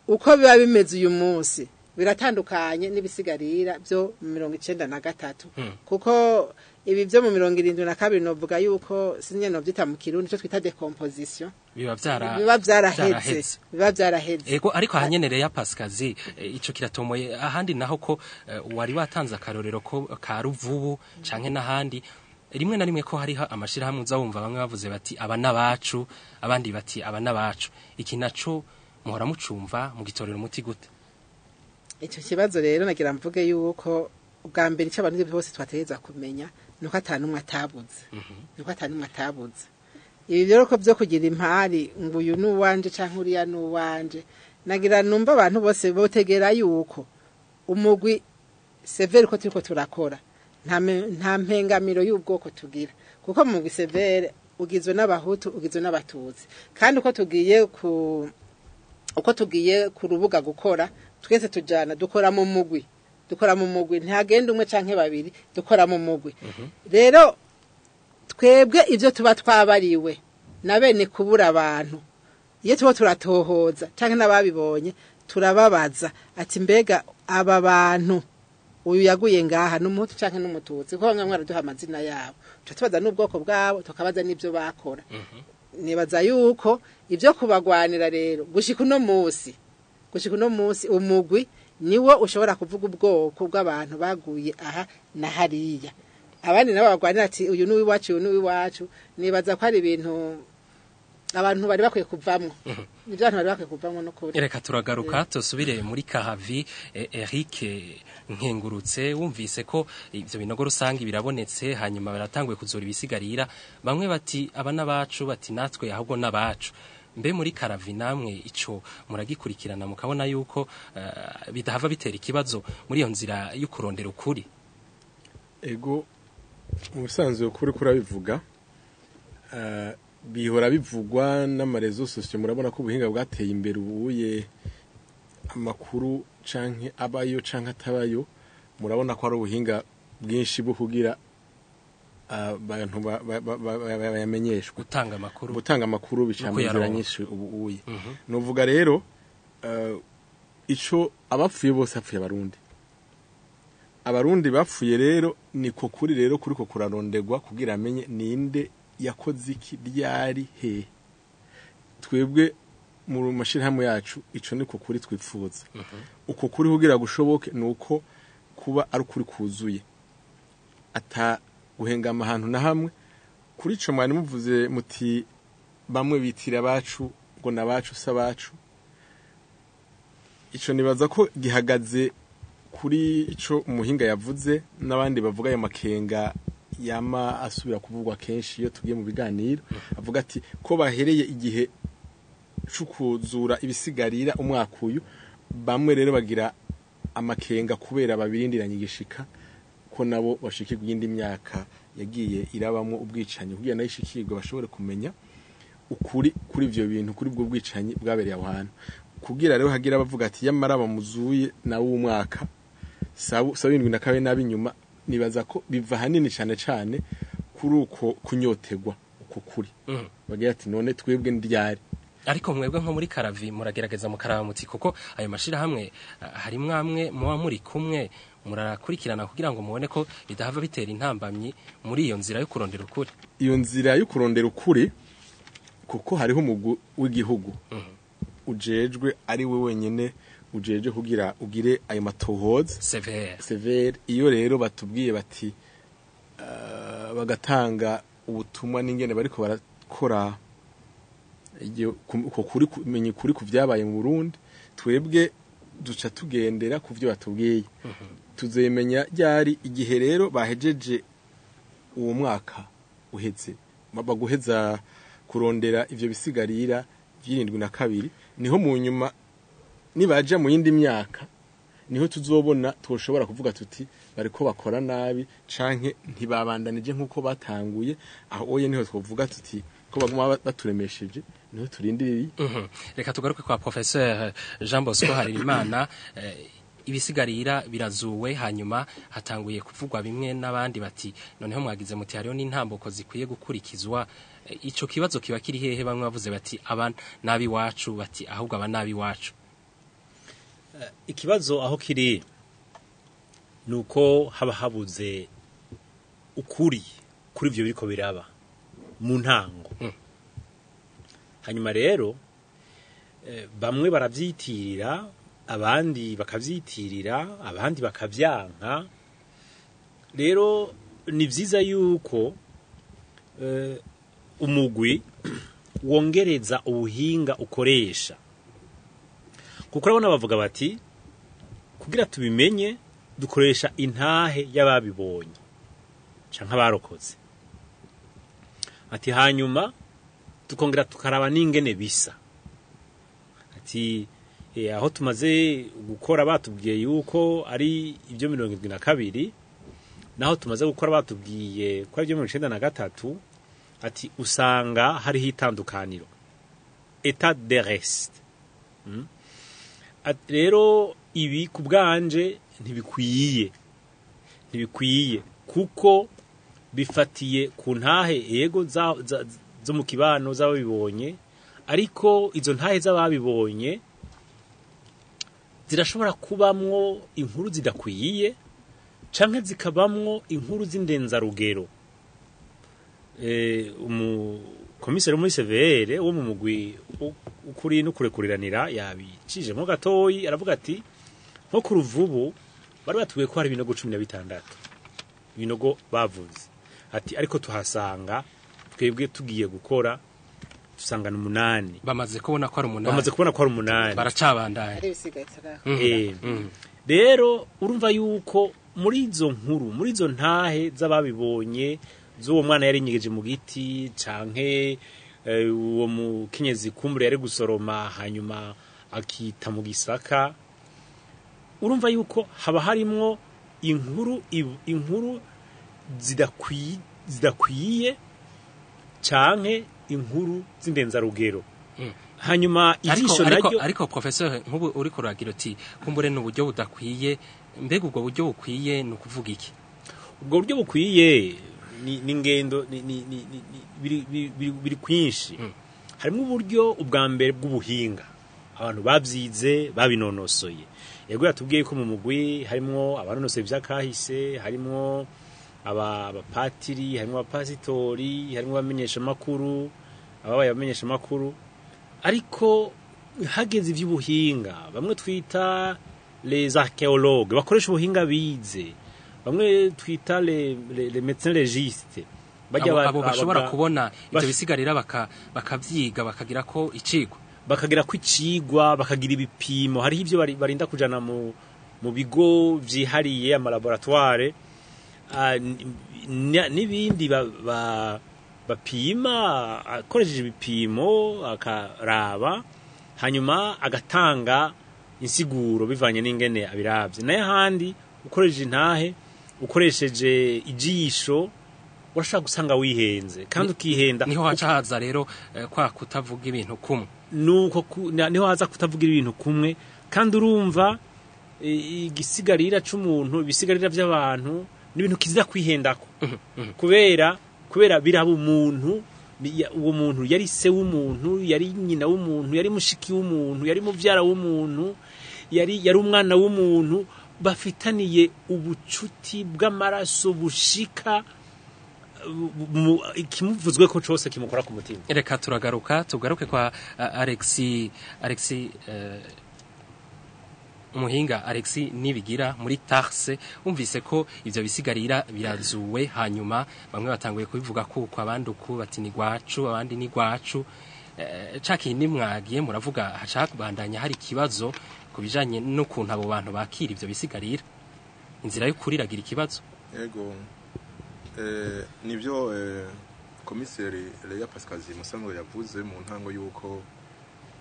uko biba bimeze uyu munsi biratandukanye n'ibisigarira byo 93. Kuko ibi byo mu 72 novuga yuko sinye no byita mu Kirundi cyo twita decomposition, biba byaraheze, biba byaraheze. Ego, ariko ahanyenereye ya Pasikazi ico kiratomoye. Ahandi naho ko wari watanze akarorero ko ka Ruvubu canke n'ahandi, rimwe na rimwe ko hariho amashirahamwe uzawumva bamwe bavuze bati aba nabacu, abandi bati aba nabacu. Iki naco muhora mucumva mugitorera umuti gute? Icyo kibazo rero nagira mvuge yuko ubwa mbere icyo abantu bose twategereza kumenya nuko atanumwe atabuze. Nuko atanumwe atabuze. Ibi rero ko byo kugira impari ngo uyu nuwanje canke uriya nuwanje, nagira numva abantu bose botegera yuko umugwi severe ko turiko turakora nta mpengamiro y'ubwoko tugira, kuko mu mugwi severe ugizwe n'abahutu, ugizwe n'abatutsi, kandi uko tugiye ku rubuga gukora twese tujana dukora mu mugwi, Dukora mu mugwi, ntihagenda umwe canke babiri, dukora mu mugwi. Rero twebwe ivyo tuba twabariwe na bene kubura abantu, iyo tuba turatohoza canke n'ababibonye, turababaza ati mbega aba bantu, uyu yaguye ngaha n'umuhutu canke n'umututsi? Kuko bamwe baraduha amazina yabo, tuca tubaza n'ubwoko bwabo, tukabaza n'ibyo bakora. Nibaza yuko ibyo kubagwanira rero, gushika uno munsi umugwi niwo ushobora kuvuga ubwoko bw'abantu baguye aha na hariya. Abandi nabo bagwanira ati uyu ni uw'iwacu, uyu ni uw'iwacu. Nibaza ko ari ibintu abantu bari bakwiye kuvamwo, nibyo abantu bari bakwiye kuvamwo no kuri. Reka turagaruka, tusubire muri Kahavi. Eric Nkengurutse, wumvise ko ivyo binogo rusangi birabonetse, hanyuma baratanguye kuzura ibisigarira. Bamwe bati aba n'abacu, bati natwe ahubwo n'abacu. Mbe muri Karavi namwe ico muragikurikirana, mukabona yuko bidahava bitera ikibazo muri iyo nzira yo kurondera ukuri? Ego, mu bisanzwe kuri kurabivuga, bihora bivugwa n'ama réseaux sociaux. Murabona ko ubuhinga bwateye imbere ubuye, amakuru canke abayo canke atabayo, murabona ko ari ubuhinga bwinshi bwo kugira abantu bayamenyeshwe. Gutanga amakuru. Gutanga amakuru bica mu nzira kuyaronka. nyinshi ubu uye. Nuvuga rero, ico abapfuye bose hapfuye abarundi, abarundi bapfuye. Rero niko kuri rero kuriko kurarondegwa kugira amenye ninde yakoze iki, ryari, hehe. Twebwe mu mashirahamwe yacu ico niko kuri twipfuza. Uko kuri kugira gushoboke nuko kuba ari ukuri kuzuye, ata guhengama ahantu na hamwe. Kuri ico mwari muvuze muti bamwe bitira abacu ngo nabacu si abacu, ico nibaza ko gihagaze kuri ico umuhinga yavuze n'abandi bavuga. Ayo makenga yama asubira kuvugwa kenshi iyo tugiye mu biganiro. Avuga ati ko bahereye igihe co kuzura ibisigarira umwaka uyu, bamwe rero bagira amakenga kubera babirindiranye igishika ko nabo bashikirwa iyindi myaka yagiye irabamwo ubwicanyi, kugira nayo ishikirwe bashobore kumenya ukuri kuri ivyo bintu, kuri ubwo bwicanyi bwabereye aho hantu. Kugira rero hagira abavuga ati yamara bamuzuye nawe umwaka sabu 72 n'abinyuma, nibaza ko biva hanini cane cane kuri uko kunyotegwa uko kuri, bagira ati none twebwe ndyari? Ariko mwebwe nko muri Karavi muragerageza mukaraba muti kuko ayo mashirahamwe, harimwo amwe muba muri kumwe, murakurikirana kugira ngo mubone ko bidahava bitera intambamyi muri iyo nzira yo kurondera ukuri? Iyo nzira yo kurondera ukuri, kuko hariho umugwi w'igihugu ujejwe, ari we wenyene ujejwe kugira ugire ayo matohoza. Severe. Severe. Iyo rero batubwiye bati, bagatanga ubutumwa n'ingene bariko barakora uko kuri, kumenya ukuri ku vyabaye mu Burundi, twebwe duca tugendera ku vyo batubwiye. Tuzemenya ryari? Igihe rero bahejeje uwo mwaka uheze, baguheza kurondera ivyo bisigarira vy'72, niho mu nyuma nibaja mu yindi myaka niho tuzobona twoshobora kuvuga tuti bariko bakora nabi canke ntibabandanije nkuko batanguye. Aho oye niho twovuga tuti ko baguma baturemesheje, niho turindiriye. Reka tugaruke kwa Professeur Jean Bosco Harerimana. Ibisigarira birazuwe, hanyuma hatanguye kuvugwa bimwe n'abandi bati noneho mwagize muti hariho n'intamboko zikwiye gukurikizwa. Ico kibazo kiba kiri hehe? Bamwe bavuze bati aba nabi wacu, bati ahubwo aba nabi wacu. Ikibazo aho kiri nuko haba habuze ukuri kuri ivyo biriko biraba mu ntango. Hanyuma rero, bamwe baravyitirira, abandi bakavyitirira, abandi bakavyanka. Rero ni vyiza yuko umugwi wongereza ubuhinga ukoresha, kuko urabona bavuga bati kugira tubimenye dukoresha intahe y'ababibonye canke abarokotse, ati hanyuma tukongera tukaraba n'ingene bisa, ati aho tumaze gukora batubwiye yuko ari ibyo 72, naho tumaze gukora batubwiye ko ari ibyo 93, ati usanga hariho itandukaniro, état de reste. Rero ibi ku bwanje ntibikwiye ntibikwiye kuko bifatiye ku ntahe yego zo mu kibano z'ababibonye, ariko izo ntahe z'ababibonye zirashobora kubamwo inkuru zidakwiye canke zikabamwo inkuru z'indenzarugero. Umukomiseri muri CVR wo mu mugwi ukuri no kurekuriranira yabicijemo gatoyi, aravuga ati nko ku Ruvubu bari batuye ko hari ibinogo 16 ibinogo bavuze, ati ariko tuhasanga twebwe tugiye gukora tusangana 8. Bamaze kubona ko ari 8, bamaze kubona ko ari 8, baracabandanya. Rero urumva yuko muri izo nkuru, muri izo ntahe z'ababibonye z'uwo mwana yari inyegeje mu giti canke uwo mukenyezi kumbure yari gusoroma hanyuma akita mu gisaka, urumva yuko haba harimwo inkuru zidakwiye canke inkuru z'indenzarugero. Hanyuma ijisho naryo, ariko professeur nkubu uri kuragira uti kumbure n'uburyo budakwiye, mbega ubwo buryo bukwiye ni ukuvuga iki? Ubwo buryo bukwiye ni ngendo biri kwinshi. Harimo uburyo ubwa mbere bw'ubuhinga, abantu babyize babinonosoye. Yego yatubwiye ko mu mugwi harimo abanonosoye ivyakahise, harimo abapatiri, harimo abapasitori, harimo abamenyesha makuru, ababaye abamenyesha makuru. Ariko hageze ivy'ubuhinga, bamwe twita les archéologues bakoresha ubuhinga bize, bamwe twita les médecins légistes, abo bashobora kubona ivyo bisigarira bakavyiga bakagira ko icigwa, bakagira ko icigwa, bakagira ibipimo. Hariho ivyo barinda kujana mu bigo vyihariye, ama laboratoire n'ibindi bapima akoresheje ibipimo akaraba, hanyuma agatanga insiguro bivanye n'ingene abiravye. Naye handi ukoresheje intahe, ukoresheje ijisho, urashobora gusanga wihenze kandi ukihenda. Niho haca haza rero kwa kutavuga ibintu kumwe, nuko niho haza kutavuga ibintu kumwe. Kandi urumva igisigarira c'umuntu, ibisigarira by'abantu n'ibintu kiza kwihendako, kubera biraba umuntu. Uwo muntu yari se w'umuntu, yari nyina w'umuntu, yari mushiki w'umuntu, yari muvyara w'umuntu, yari umwana w'umuntu, bafitaniye ubucuti bw'amaraso bushika ikimuvuzwe ko cose kimukora ku mutima. Reka turagaruka tugaruke kwa Alexi umuhinga Alexi Nibigira muri Tarse. Umvise ko ivyo bisigarira birazuwe, hanyuma bamwe batanguye kubivuga ko abandi uku bati ni gwacu, abandi ni gwacu. Caki nimwagiye muravuga haca kubandanya hari kibazo kubijanye n'ukuntu abo bantu bakira ivyo bisigarira, inzira yo kuriragira ikibazo. Yego, nivyo komiseri Leya Pascazi Musango yavuze mu ntango yuko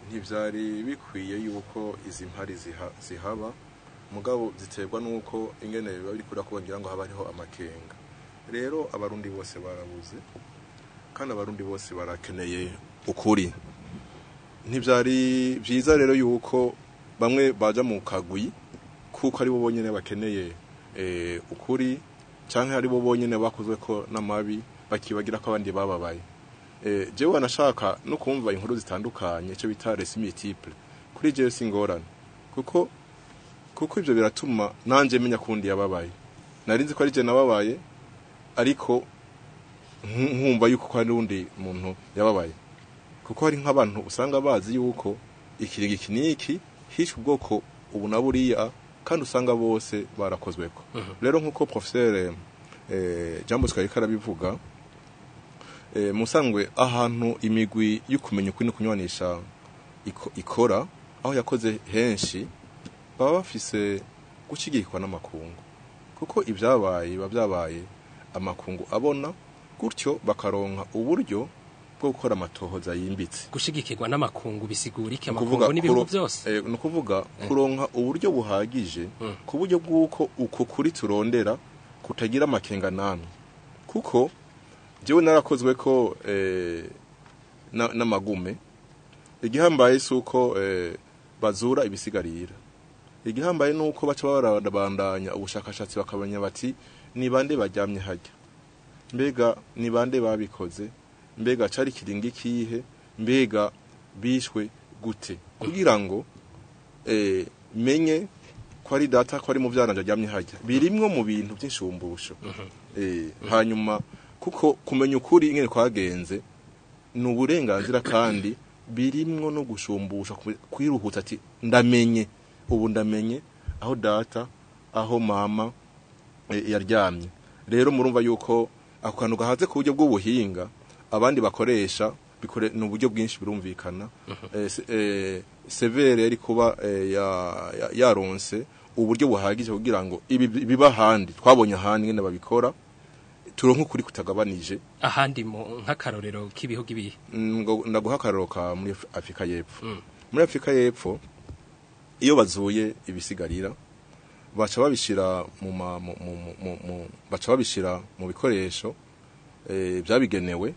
ntivyari bikwiye yuko izi mpari zihaba, mugabo ziterwa nuko ingene biba biri kura kubongira ngo haba hariho amakenga. Rero abarundi bose barabuze, kandi abarundi bose barakeneye ukuri. Ntivyari vyiza rero yuko bamwe baja mu kagwi kuko ari bo bonyene bakeneye ukuri, canke ari bo bonyene bakozwe ko namabi, bakibagira ko abandi bababaye. Jewe wanashaka no kumva inkuru zitandukanye, cyo bita récits multiples. Kuri jewe singorana, kuko ivyo biratuma nanje menya kundi yababaye. Narinzi ko ari je nababaye, ariko nkumva yuko ko ari undi muntu yababaye. Kuko hari nk'abantu usanga bazi yuko ikirigi kiniki hishwe ubwoko ubu na buriya, kandi usanga bose barakozweko. Rero nkuko professeur Jean Bosco yariko arabivuga, musangwe ahantu imigwi y'ukumenya ukuri no kunywanisha ikora, aho yakoze henshi baba bafise gushigikwa n'amakungu, kuko ibyabaye biba byabaye amakungu abona gutyo, bakaronka uburyo bwo gukora amatohoza yimbitse. Gushigikirwa n'amakungu bisigura iki? Amakungu n'ibihugu byose, no kuvuga kuronka uburyo buhagije ku buryo bw'uko uko kuri turondera kutagira amakenga namwe, kuko jewe narakozwe ko n'amagume. Igihambaye suko bazura ibisigarira, Igihambaye nuko baca barabandanya ubushakashatsi bakamenya bati ni bande baryamye hajya, mbega ni bande babikoze, mbega cari kiringi kihe, mbega bishwe gute, kugira ngo menye ko ari data ko ari mu vyaranje aryamye hajya. Birimwo mu bintu by'inshumbusho. Hanyuma kuko kumenya ukuri ingene kwagenze ni uburenganzira, kandi birimwo no gushumbusha, kwiruhutsa ati ndamenye ubu, ndamenye aho data, aho mama yaryamye. Rero murumva yuko ako kantu gahaze ku buryo bw'ubuhinga abandi bakoresha ni uburyo bwinshi birumvikana. Severe yari kuba yaronse uburyo buhagije kugira ngo ibi biba ahandi, twabonye ahandi ngene babikora, turonke ukuri kutagabanije. Ahandi mu nk'akarorero k'ibihugu ibihe? Ndaguha akarorero ka muri Afrika y'Epfo. Muri Afrika y'Epfo iyo bazuye ibisigarira baca babishira mu ma, mu, mu, mu, mu, baca babishira mu bikoresho byabigenewe,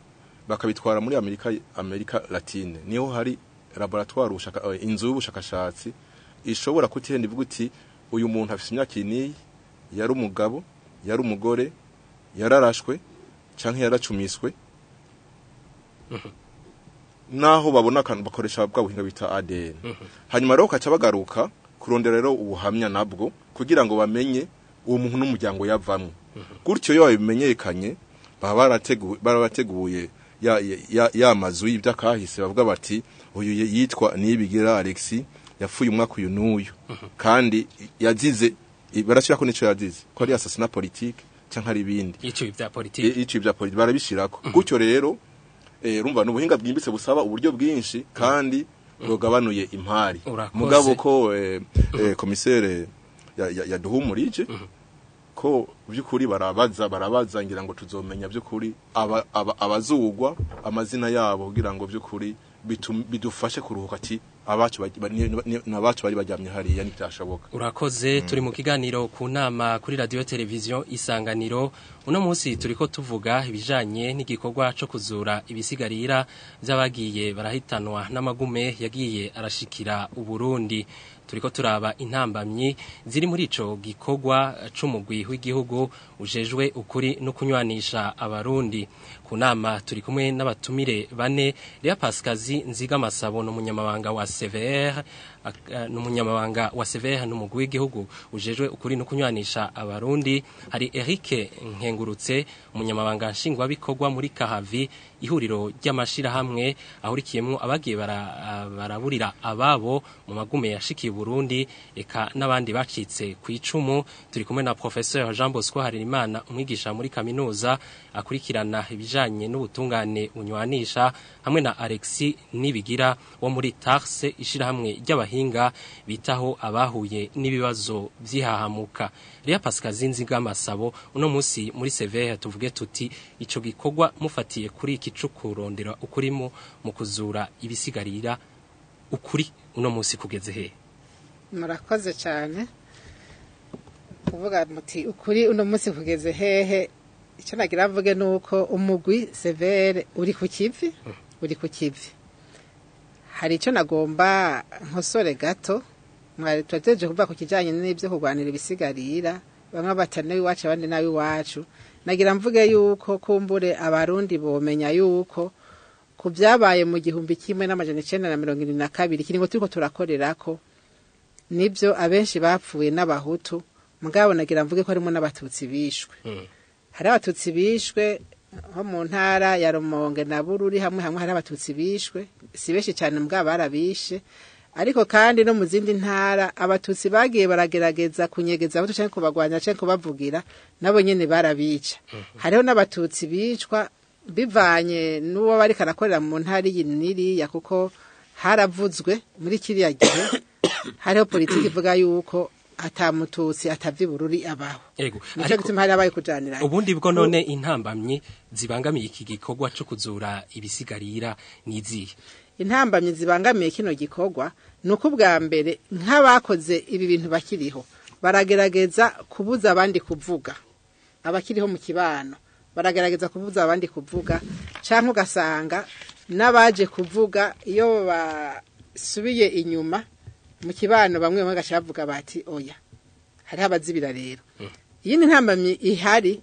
bakabitwara muri Amerika Latine. Niho hari laboratoire, inzu y'ubushakashatsi ishobora kutihenda ivuga uti uyu muntu afise imyaka iyi, yari umugabo, yari umugore, yararashwe canke yaracumiswe. Naho babona akantu bakoresha bwa buhinga bita ADN. Hanyuma rero kaca bagaruka kurondera rero ubuhamya nabwo kugira ngo bamenye uwo muntu n'umuryango yavamwo. Gutyo iyo babimenyekanye baba barabateguye ya mazu y'ibyakahise, bavuga bati uyu yitwa Niyibigira Alexis, yapfuye umwaka uyu n'uyu, kandi yazize, barashirako nico yazize, ko ari assassinat politique canke ari ibindi, Ico bya politiki. Ico bya politiki barabishirako. Gutyo rero urumva ni ubuhinga bwimbitse busaba uburyo bwinshi kandi bwagabanuye impari. Urakoze. Mugabo ko komisere yaduhumurije ko by'ukuri barabaza ngira ngo tuzomenya by'ukuri abazugwa amazina yabo, kugira ngo by'ukuri bidufashe kuruhuka ati abacu nabacu bari baryamye hariya ntibyashoboka. Urakoze. Turi mu kiganiro ku nama kuri radio televiziyo Isanganiro. Uno munsi turiko tuvuga ibijanye n'igikorwa co kuzura ibisigarira by'abagiye barahitanwa n'amagume yagiye arashikira Uburundi. Turiko turaba intambamyi ziri muri ico gikorwa c'umugwi w'igihugu ujejwe ukuri no kunywanisha Abarundi. Ku nama turi kumwe n'abatumire bane: Lea Pascazi Nziga Masabo n'umunyamabanga wa CVR, n'umunyamabanga wa CVR n'umugwi w'igihugu ujejwe ukuri no kunywanisha Abarundi. Hari Eric Nkengurutse, umunyamabanga nshingwabikorwa muri Kahavi, ihuriro ry'amashirahamwe ahurikiyemwo abagiye baraburira ababo mu magume yashikiye Burundi, eka n'abandi bacitse ku icumu. Turi kumwe na Professeur Jean Bosco Harerimana, umwigisha muri kaminuza akurikirana ibijanye n'ubutungane bunywanisha, hamwe na Alexis Nibigira wo muri Tarse, ishirahamwe ry'abahinga bitaho abahuye n'ibibazo vy'ihahamuka. Lea Pascal Nziga Masabo, uno munsi muri CVR tuvuge tuti ico gikorwa mufatiye kuri iki co kurondera ukurimo mu kuzura ibisigarira, ukuri uno munsi kugeze he? Murakoze cyane kuvuga muti ukuri uno munsi kugeze hehe. Icyo nagira mvuge ni uko umugwi severe uri ku kivi, uri ku kivi. Hari icyo nagomba nkosore gato. Mwari twateje kuvuga ku kijyanye n'ibyo kurwanira ibisigarira, bamwe batane iwacu abandi nabi iwacu. Nagira mvuge yuko kumbure Abarundi bomenya yuko ku byabaye mu 1972, kiringo turiko turakorerako, nibyo abenshi bapfuye n'Abahutu, mugabo nagira mvuge ko harimo n'Abatutsi bishwe. Hari Abatutsi bishwe nko mu ntara ya Rumonge na Bururi, hamwe hamwe hari Abatutsi bishwe, si benshi cyane mugabo barabishe. Ariko kandi no mu zindi ntara Abatutsi bagiye baragerageza kunyegeza Abahutu canke kubagwanya canke kubavugira, nabo nyene barabica. Hariho n'Abatutsi bicwa bivanye n'uwo bariko arakorera mu ntara iyi n'iriya, kuko haravuzwe muri kiriya gihe hariho politiki ivuga yuko ata Mututsi atava Ibururi abaho. Ego. Nico Ariko gituma hari abaye kujanira. Ubundi bwo none intambamyi zibangamiye iki gikorwa co kuzura ibisigarira nizihe? Intambamyi zibangamiye kino gikorwa ni uko ubwa mbere nk'abakoze ibi bintu bakiriho baragerageza kubuza abandi kuvuga. Abakiriho mu kibano baragerageza kubuza abandi kuvuga, canke ugasanga n'abaje kuvuga iyo basubiye inyuma Mu kibano bamwe bamwe bagaca bavuga bati oya, hariho abazibira rero. Iyindi ntambamyi ihari,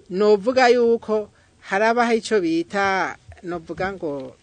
novuga yuko harabaho ico bita, novuga ngo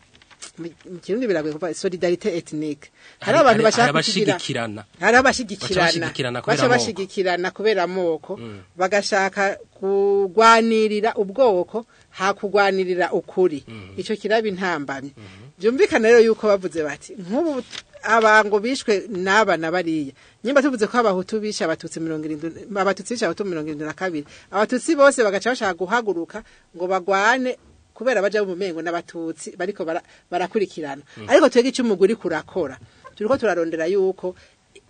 mu Kirundi biragoye kuvuga, solidarité ethnique. Hari abantu bashaka kugira abashigikirana. Hari abashigikirana. Baca bashigikirana kubera baca amoko. Bashigikirana kubera amoko, bagashaka kugwanirira ubwoko hakugwanirira ukuri. Ico kiraba intambamyi. Byumvikana rero yuko bavuze bati nk'ubu abango bishwe n'aba na bariya, nyimba tuvuze ko abahutu bishe abatutsi 70, abatutsi bishe abahutu 72, abatutsi bose bagaca bashaka guhaguruka ngo bagwane kubera baja mu mengo n'abatutsi bariko barakurikirana. Ariko twebwe icyo umugwi kurakora, turiko turarondera yuko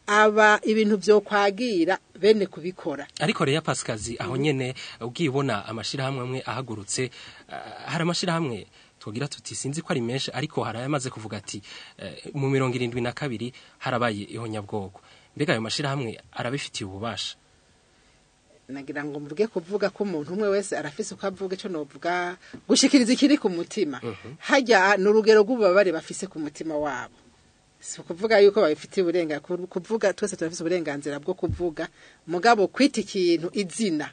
aba ibintu vyo kwagira bene kubikora. Ariko rero Pasikazi, aho nyene ugiye ubona amashirahamwe amwe ahagurutse, hari amashirahamwe twogira tuti sinzi ko ari menshi, ariko hari ayamaze kuvuga ati mu 72 harabaye ihonyabwoko. Mbega ayo mashirahamwe arabifitiye ububasha? Nagira ngo mvuge, kuvuga ko umuntu umwe wese arafise uko avuga, ico novuga gushikiriza ikiri ku mutima hajya ni urugero rw'ububabare bafise ku mutima wabo. Si ukuvuga yuko babifitiye uburenganzira kuvuga, twese turafise uburenganzira bwo kuvuga, mugabo kwita ikintu izina,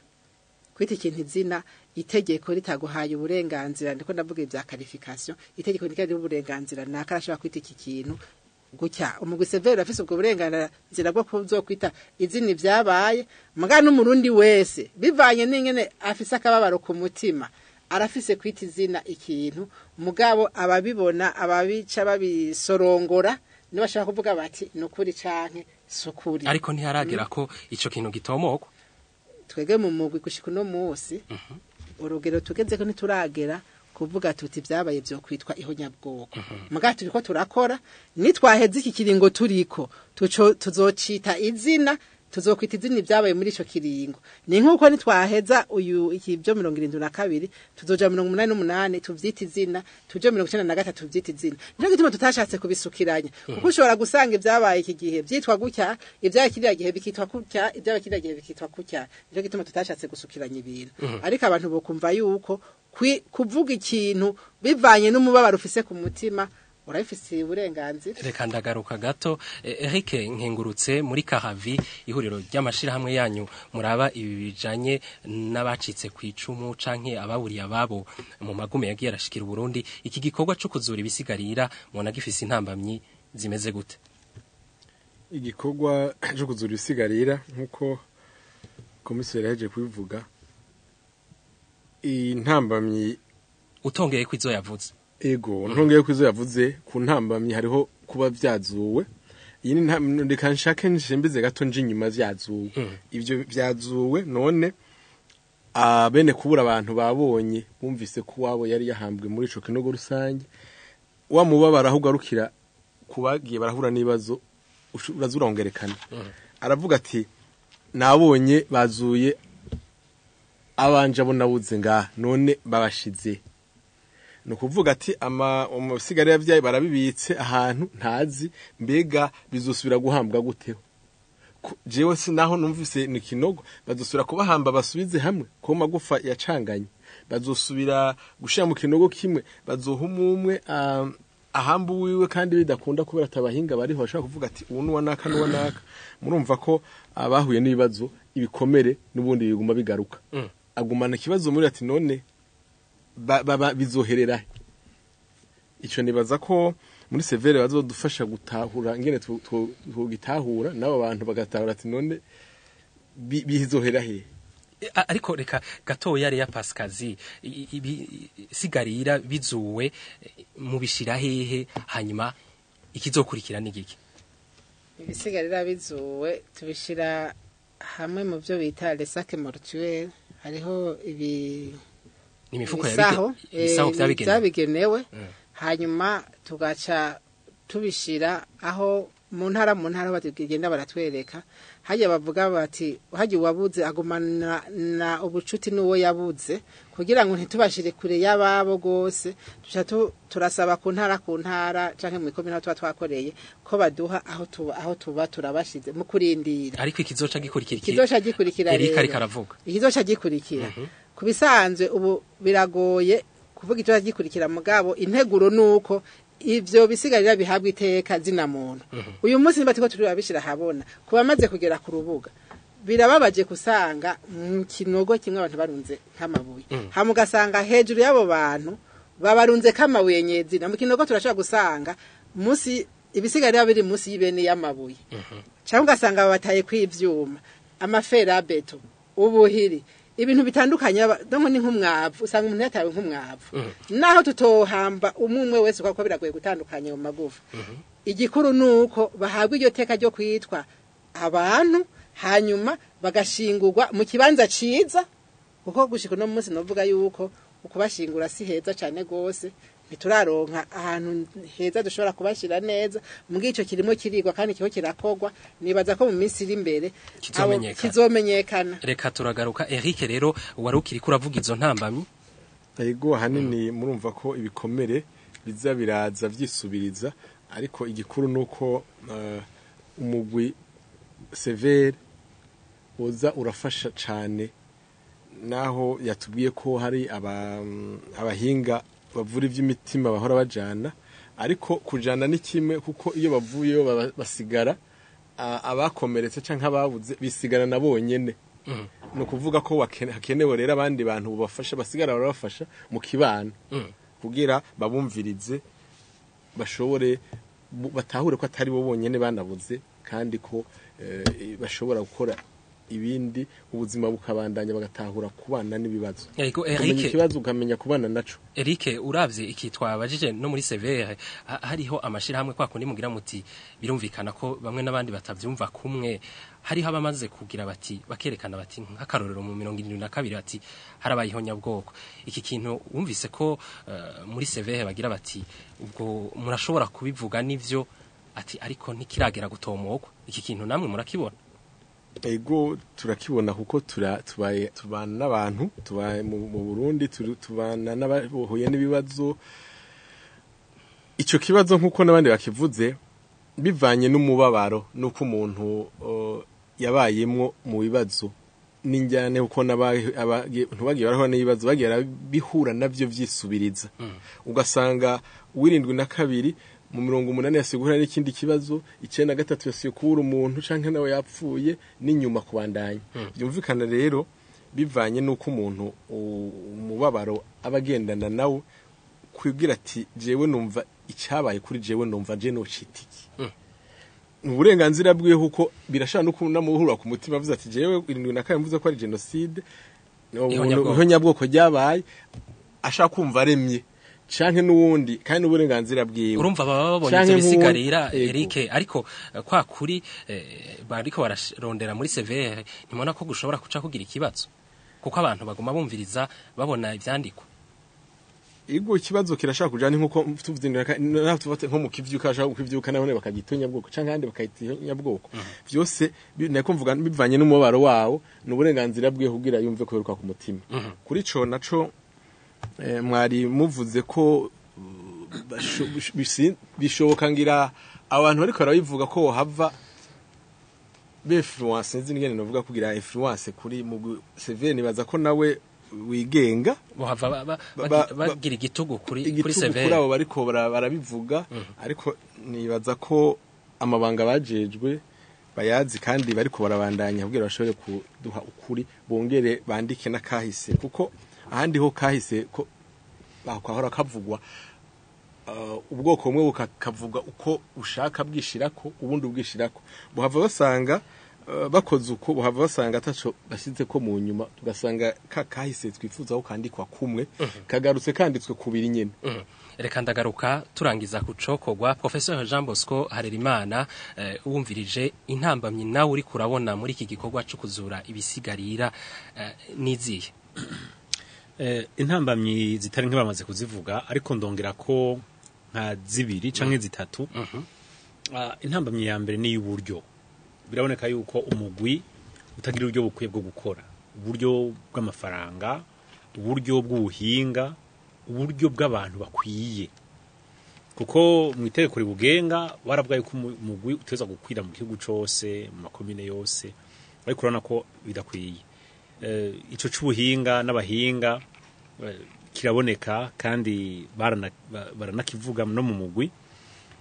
kwita ikintu izina, itegeko ritaguhaye uburenganzira, ndiko ndavuga ibya qualification, itegeko ntiryo uburenganzira naka arashobora kwita iki kintu gutya. Umugwi CVR afise ubwo burenganzira bwo kuzokwita izina ibyabaye, muga n'umurundi wese bivanye n'ingene afise akababaro ku mutima arafise kwita izina ikintu. Mugabo ababibona, ababica babisorongora, nibashaka kuvuga bati nukuri canke sukuri. Ariko ntiharagera ko ico kintu gitomokwa? Twege mu mugwi gushika uno munsi, urugero tugeze ko ntituragera kuvuga tuti byabaye byo kwitwa ihonyabwoko. Muga turiko turakora, nitwaheza iki kiringo turiko tuco tuzocita izina, tuzokwita izina ibyabaye muri ico kiringo. Ni nkuko nitwaheza uyu iki byo 72, tuzoja 88 tuvyita izina, tuje 93 tuvyita izina. Nico gituma tutashatse kubisukiranya, kuko ushobora gusanga ibyabaye iki gihe vyitwa gutya, ibyabaye kiriya gihe bikitwa gutya, ibyabaye kiriya gihe bikitwa gutya. Nico gituma tutashatse gusukiranya ibintu. Ariko abantu bokumva yuko kuvuga ikintu bivanye n'umubabaro ufise ku mutima urabifisiye uburenganzira. Reka ndagaruka gato. Eric Nkengurutse, muri Kahavi, ihuriro ry'amashirahamwe yanyu muraba ibi bijanye n'abacitse ku icumu canke ababuriye ababo mu magume yagiye arashikira Burundi, iki gikorwa cyo kuzura ibisigarira mubona gifise intambamyi zimeze gute? Igikorwa cyo kuzura ibisigarira, nk'uko komiseri yahejeje kubivuga, intambamyi utongeye ko izo yavuze. Ego, ntongeye ko izo yavuze. Ku ntambamyi hariho kuba vyazuwe. Iyi ni reka nshake nshembize gato nje inyuma. Vyazuwe, ivyo vyazuwe, none abene kubura abantu babonye, bumvise ko wabo yari yahambwe muri ico kinogo rusange, wa mubabara aho ugarukira kubagiye barahura n'ibibazo uraza urongerekana. Aravuga ati nabonye bazuye abanje abo nabuze ngaha, none babashize, ni ukuvuga ati ama umusigare yavyaye barabibitse ahantu ntazi, mbega bizosubira guhambwa guteho? Jewe sinaho numvise ni kinogo, bazosubira kubahamba basubize hamwe ko magufa yacanganye, bazosubira gushira mu kinogo kimwe, bazoha umwe ahamba wiwe, kandi bidakunda kubera atabahinga bariho bashobora kuvuga ati ubu nuwa naka nuwa naka. Murumva ko abahuye n'ibibazo, ibikomere n'ubundi biguma bigaruka. Agumana ikibazo muri ati none bizoherera he? Ico nibaza ko muri CVR bazodufasha gutahura ingene tugitahura, n'abo bantu bagatahura ati none bizohera he? Ariko reka gatoya ya Pasikazi, ibisigarira bizuwe mubishira hehe? Hanyuma ikizokurikira ni giki? Ibisigarira bizuwe tubishira hamwe mu byo bita les sacs mortuaires. Hariho ibi Imifuko ibisaho, ibisaho vyabigenewe. Vyabigenewe, hanyuma tugaca tubishira aho mu ntara, mu ntara bagenda baratwereka hajya, bavuga bati hajya uwabuze agumana na ubucuti n'uwo yabuze, kugira ngo ntitubashire kure y'ababo gose. Tuca turasaba ku ntara, ku ntara canke mu ikomine aho tuba twakoreye, ko baduha aho tuba, aho tuba turabashize mu kurindira. Ariko ikizoca gikurikira iki? Ikizoca gikurikira Eric rero. Ariko aravuga. Ikizoca gikurikira, ku bisanzwe ubu biragoye kuvuga ikizoca gikurikira, mugabo integuro nuko Ivyo bisigarira bihabwa iteka zina muntu. Uyu munsi niba turiko turabishira habona kuba maze kugera ku rubuga, birababaje kusanga mu kinogo kimwe abantu barunze nk'amabuye, hama ugasanga hejuru y'abo bantu babarunze k'amabuye nyezina. Mu kinogo turashobora gusanga munsi ibisigarira biri munsi y'ibene y'amabuye, cyangwa ugasanga babataye kw'ivyuma, amaferabeto, ubuhiri, ibintu bitandukanye. Donc ni nk'umwavu, usanga umuntu yatawe nk'umwavu. Naho tutohamba umwe umwe wese, kuko biragoye gutandukanya mu magufa, igikuru nuko bahabwa iryo teka ryo kwitwa abantu, hanyuma bagashingurwa mu kibanza ciza, kuko gushika uno munsi novuga yuko ukubashingura si heza cane gose. Ntituraronka ahantu heza dushobora kubashira neza. Mbwi ico kirimo kirigwa kandi kiho kirakogwa, nibaza ko mu minsi iri imbere Kizomenyekana. Kizomenyekana. Reka turagaruka. Eric, rero wari ukiri kuravuga izo ntambamyi. Ego, ahanini murumva ko ibikomere biza biraza vyisubiriza, ariko igikuru nuko umugwi CVR uza urafasha cane, naho yatubwiye ko hari abahinga bavura ivy'imitima bahora bajana, ariko kujana ni kimwe, kuko iyo bavuyeyo basigara abakomeretse canke ababuze bisigara na bonyene. Ni ukuvuga ko hakenewe rero abandi bantu bubafasha, basigara barabafasha mu kibano kugira babumvirize, bashobore batahure ko atari bo bonyene banabuze, kandi ko bashobora gukora ibindi, ubuzima bukabandanya, bagatahura kubana n'ibibazo. Ego. Kumenya Eric, ikibazo ukamenya kubana naco. Eric, uravye iki twabajije no muri CVR, hariho amashirahamwe kwa kundi mugira muti birumvikana ko bamwe n'abandi batavyumva kumwe, hariho abamaze kugira bati, bakerekana bati nk'akarorero mu 72 bati harabaye ihonyabwoko. Iki kintu wumvise ko muri CVR bagira bati ubwo murashobora kubivuga nivyo, ati ariko ntikiragera gutomokwa. Iki kintu namwe murakibona? Ego, turakibona, kuko tubaye tubana n'abantu, tubaye mu Burundi, tubana n'abahuye n'ibibazo. Ico kibazo, nkuko n'abandi bakivuze, bivanye n'umubabaro nuko umuntu yabayemwo mu bibazo n'injyane, kuko abantu bagiye barahura n'ibibazo, bagiye barabihura navyo vyisubiriza, ugasanga 72, mu 80 yasubiye guhura n'ikindi kibazo, 93 yasubiye kubura umuntu canke nawe yapfuye, n'inyuma kubandanya. Byumvikana rero bivanye n'uko umuntu umubabaro aba agendana nawe, kwibwira ati jewe numva icyabaye kuri jewe, numva je nocita iki, ni uburenganzira bwiwe, kuko birashobora no kunamuhura ku mutima avuze ati jewe 72 mvuze ko ari génocide, Ihonyabwoko. Ihonyabwoko ryabaye, ashaka kumva aremye canke n'uwundi, kandi n'uburenganzira bwiwe. Urumva baba babonye Canke ivyo bisigarira. Ego. Eric, ariko kwa kuri bariko bararondera muri CVR, ntimubona ko gushobora kuca kugira ikibazo, kuko abantu baguma bumviriza, babona ivyandikwa? Ego, ikibazo kirashaka kujana nkuko tuvuze naho tufate nko mu kivyuka, ashaka kukivyuka nabone bakagita nyabwoko canke ahandi bakayita nyabwoko. Vyose nako mvuga bivanye n'umubabaro wawo, ni uburenganzira bwiwe kugira yumve ko yoruka ku mutima. Kuri ico naco mwari muvuze ko bishoboka ngira abantu bariko barabivuga ko hava b'influence, sinzi n'ingene novuga, kugira influence kuri mu CVR. Nibaza ko nawe wigenga. Bohava bagira igitugu kuri igitugu kuri CVR. Abo bariko barabivuga, ariko nibaza ko amabanga bajejwe bayazi, kandi bariko barabandanya kugira bashobore kuduha ukuri, bongere bandike n'akahise, kuko ahandi ho kahise ko bakwahora kavugwa ubwoko bumwe bukakavuga uko ushaka bwishirako, ubundi ubwishirako, buhava basanga bakoze uko, buhava basanga ataco bashize ko mu nyuma, tugasanga ka kahise twifuza ko kandikwa kumwe kagarutse kanditswe kubiri nyene. Reka ndagaruka turangiza ku cokorwa. Professeur Jean Bosco Harerimana, wumvirije intambamyi nawe uri kurabona muri iki gikorwa cyo kuzura ibisigarira, nizihe? Intambamyi zitari nke bamaze kuzivuga, ariko ndongera ko nka zibiri canke zitatu. Intambamyi ya mbere ni y'uburyo. Biraboneka yuko umugwi utagira uburyo bukwiye bwo gukora, uburyo bw'amafaranga, uburyo bw'ubuhinga, uburyo bw'abantu bakwiye, kuko mu itegeko ribugenga baravuga yuko umugwi uteza gukwira mu gihugu cose, mu makomine yose, ariko urabona ko bidakwiye. Ico c'ubuhinga n'abahinga. kiraboneka kandi baranakivuga no mu mugwi.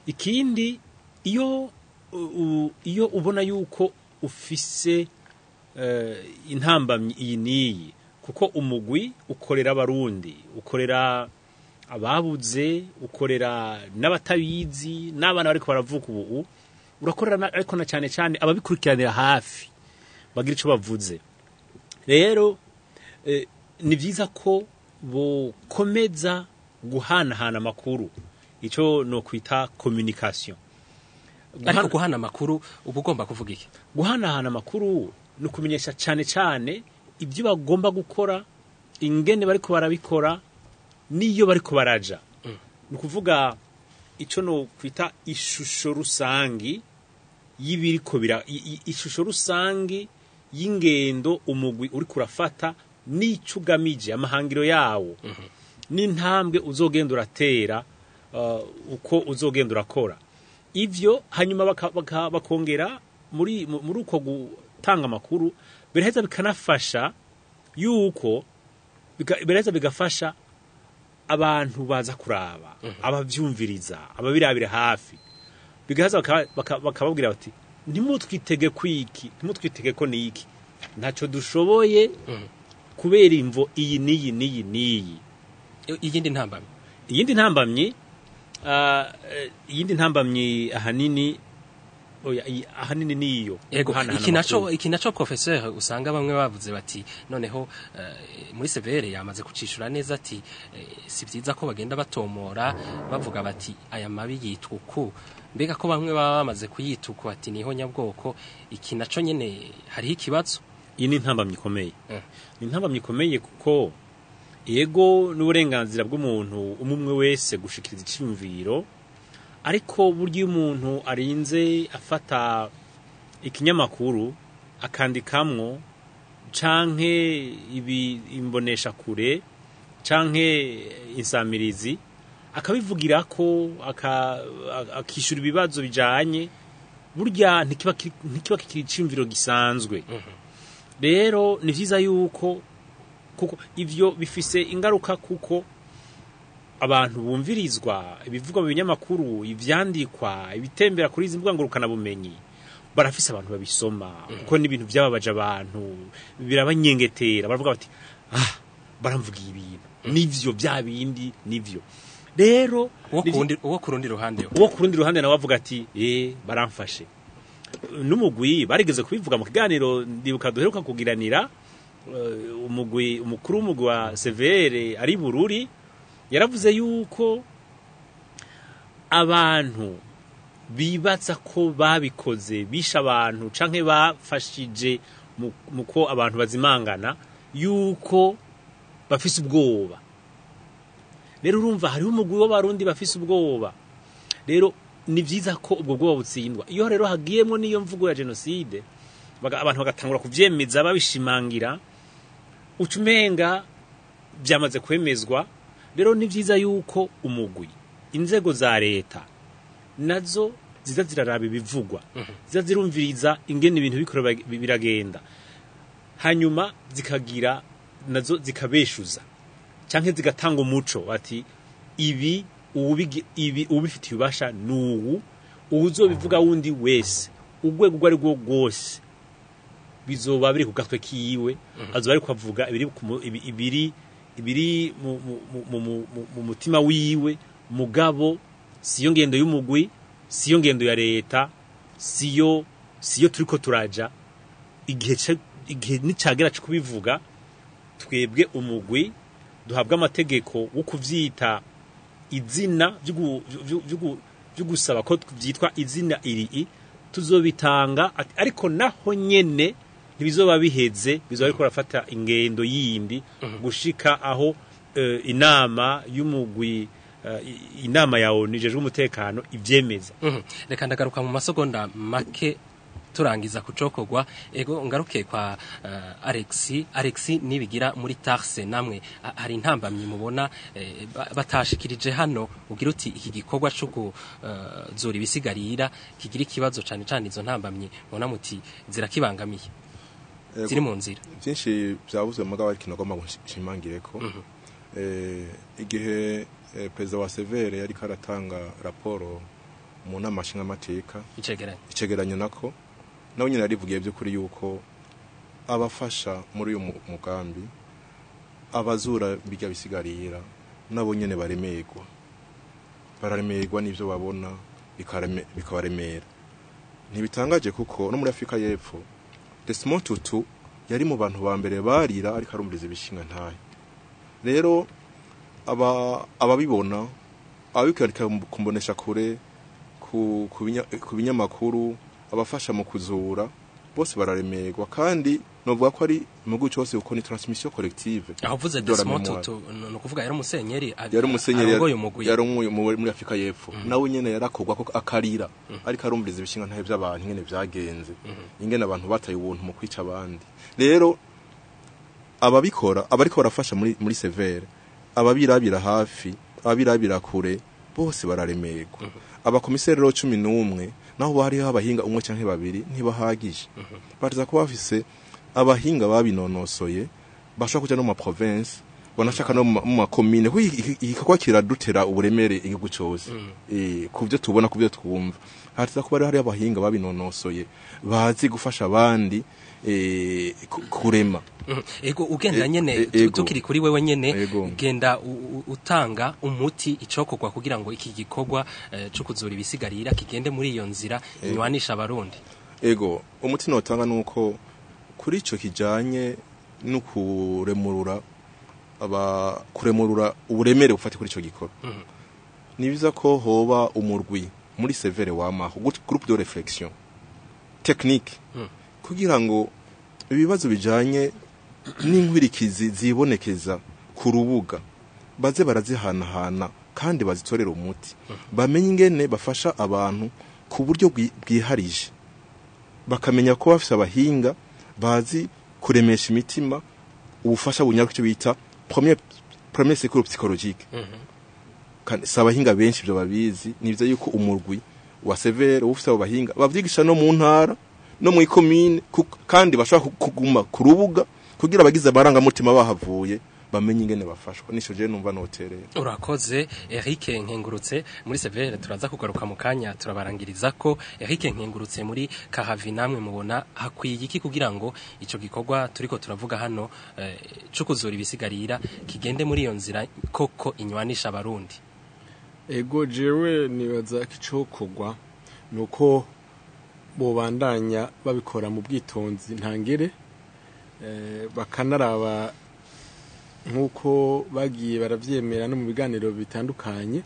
Ikindi, iyo ubona yuko ufise intambamyi iyi niyi, kuko umugwi ukorera abarundi, ukorera ababuze, ukorera n'abatabizi n'abana bariko baravuka ubu, urakorera ariko na cyane cyane ababikurikiranira hafi bagira ico bavuze. Rero ni vyiza ko bokomeza guhanahana amakuru, ico no kwita communication. Ariko guhana amakuru uba ugomba kuvuga iki? Guhanahana amakuru no kumenyesha cyane cyane ibyo bagomba gukora, ingene bariko barabikora, niyo bariko baraja. Ni kuvuga ico no kwita ishusho rusangi y'ibiriko bira, ishusho rusangi y'ingendo umugwi uri kurafata n'ico ugamije, amahangiro yawo, n'intambwe uzogenda uratera, uko uzogenda urakora ivyo. Hanyuma bakongera muri uko gutanga amakuru, biraheza bikanafasha yuko biraheza bigafasha abantu baza kuraba, abavyumviriza, ababirabira hafi, bigahaza bakababwira bati ntimutwitege kwiki, ntimutwitege ko niki, ntaco dushoboye kubera imvo iyi niyi niyi niyi. Iyindi ntambamyi, iyindi ntambamyi ahanini, oya, ahanini niyo. Ego, iki naco professeur, usanga bamwe bavuze bati noneho muri severe yamaze kucishura neza ati si vyiza ko bagenda batomora bavuga bati aya mabi yitwa uku, mbega ko bamwe baba bamaze kuyita uku ati niho nyabwoko. Iki naco nyene hariho ikibazo. Iyi ni intambamyi ikomeye. Ni intambamyi ikomeye kuko yego n'uburenganzira bw'umuntu umwe wese gushikiriza iciyumviro, ariko buryo umuntu arinze afata ikinyamakuru akandikamwo canke ibi imbonesha kure canke insamirizi akabivugirako, akishura ibibazo bijanye, burya ntikiba kikiri iciyumviro gisanzwe. Rero ni vyiza yuko, kuko ivyo bifise ingaruka, kuko abantu bumvirizwa ibivugwa mu binyamakuru, ivyandikwa, ibitembera kuri izi mbuga ngurukana bumenyi, barafise abantu babisoma, kuko n'ibintu byababaje abantu birabanyengetera, baravuga bati baramvugiye ibintu nivyo bya bindi nivyo. Rero uwo kurundi ruhande, uwo kurundi ruhande nawe avuga ati baramfashe. N'umugwi barigeze kubivuga mu kiganiro ndibuka duheruka kugiranira, umugwi umukuru w'umugwi wa Severe ari Bururi yaravuze yuko abantu bibatsa ko babikoze bisha abantu canke bafashije muko abantu bazimangana, yuko bafise ubwoba. Rero urumva hariho umugwi w'abarundi bafise ubwoba. Rero ni vyiza ko ubwo bwoba butsindwa. Iyo rero hagiyemwo niyo mvugo ya genocide, abantu bagatangura kuvyemeza babishimangira, ucumenga byamaze kwemezwa. Rero ni vyiza yuko umugwi, inzego za leta nazo ziza ziraraba ibivugwa, ziza zirumviriza ingene ibintu bikora biragenda, hanyuma zikagira nazo zikabeshuza canke zigatanga umuco ati ibi ibi ubifitiye ubasha nubu, uwuzobivuga wundi wese urwego rwo ari rwo rwose bizoba biri ku gatwe kiwe, azoba ariko avuga ibiri ibiri mu mutima wiwe. Mugabo siyo ngendo y'umugwi, siyo ngendo ya leta, siyo turiko turaja. Igihe nicagera cyo kubivuga, twebwe umugwi duhabwa amategeko wo kuvyita izina byo gusaba ko byitwa izina iri, tuzobitanga, ariko naho nyene ntibizoba biheze, bizoba ariko rafata ingendo yindi gushika aho inama y'umugwi, inama ya ONU ijejwe umutekano ivyemeza. Reka ndagaruka mu masegonda make turangiza kucokogwa. Ego ngaruke kwa Alexi nibigira muri taxe, namwe hari intambamyi mubona batashikirije hano, ugira uti iki gikorwa cyo kuzura ibisigarira kigira ikibazo cyane cyane izo ntambamyi mubona muti zirakibangamiye ziri mu nzira? Byinshi byavuzwe mugabo ariko nagomba gushimangire ko Igihe perezida wa Severe yariko aratanga raporo mu nama nshingamateka, Icegeranyo. Icegeranyo nako, nawe nyine yarivugiye by'ukuri yuko abafasha muri uyu mugambi, abazura bijya bisigarira, nabo nyene baremerwa, bararemerwa n'ivyo babona, bikabaremera. Ntibitangaje kuko no muri Afrika y'Epfo Desmond Tutu yari mu bantu ba mbere barira ariko arumviriza ibishinga ntahe. Rero ababibona, ababikwandika kumbonesha kure, ku binyamakuru, abafasha mu kuzura bose bararemerwa, kandi novuga ko ari mu gihugu cyose kuko ni transmission collective Aho uvuze de la Desmond mémoire. Tutu, ni ukuvuga yari umusenyeri Yari umusenyeri, arongoye umugwi. Yari muri Afrika y'Epfo, nawe nyene yarakorwa ko akarira ariko arumviriza ibishinga ntahe by'abantu, ingene vyagenze, ingene abantu bataye ubuntu mu kwica abandi. Rero ababikora, abariko barafasha muri Severe, ababirabira hafi, ababirabira kure, bose bararemerwa. Abakomiseri rero 11, naho hariho abahinga umwe canke babiri, ntibahagije. Baza kuba bafise abahinga babinonosoye bashobora kuja no mu ma province, banashaka no mu makomine, kuko igikorwa kiradutera uburemere igihugu cose. Ku byo tubona, ku byo twumva, hataza kuba hari abahinga babinonosoye bazi gufasha abandi kurema. Ego, ugenda nyene Ego. tukiri kuri wewe nyene, Ego. genda utanga umuti, icokorwa kugira ngo iki gikorwa co kuzura ibisigarira kigende muri iyo nzira inywanisha abarundi. Ego, umuti notanga nuko kuri ico kijanye no kuremurura, aba kuremurura uburemere bufate kuri ico gikorwa, ni biza ko hoba umurwi muri Severe wamaho, groupe de réflexion technique, kugira ngo ibibazo bijanye n'inkwirikizi zibonekeza ku rubuga baze barazihanahana kandi bazitorera umuti, bamenye ingene bafasha abantu ku buryo bwiharije, bakamenya ko bafise abahinga bazi kuremesha imitima, ubufasha bunyarwa, icyo bita premier secours psychologique. Kandi si abahinga benshi ibyo babizi. Ni byiza yuko umurwi wa Severe ufise abo bahinga bavyigisha no mu ntara no mu ikomine, kandi bashobora kuguma ku rubuga kugira abagize amarangamutima bahavuye bamenye ingene bafashwa. Nico je numva noterera. Urakoze, Eric Nkengurutse muri Severe. Turaza kugaruka mu kanya, turabarangiriza ko Eric Nkengurutse muri Kahavi, namwe mubona hakwiye iki kugira ngo ico gikorwa turiko turavuga hano co kuzura ibisigarira kigende muri iyo nzira koko inywanisha abarundi? Ego, jewe nibaza ko icokorwa nuko bobandanya babikora mu bwitonzi ntangere, bakanaraba nk'uko bagiye baravyemera no mu biganiro bitandukanye,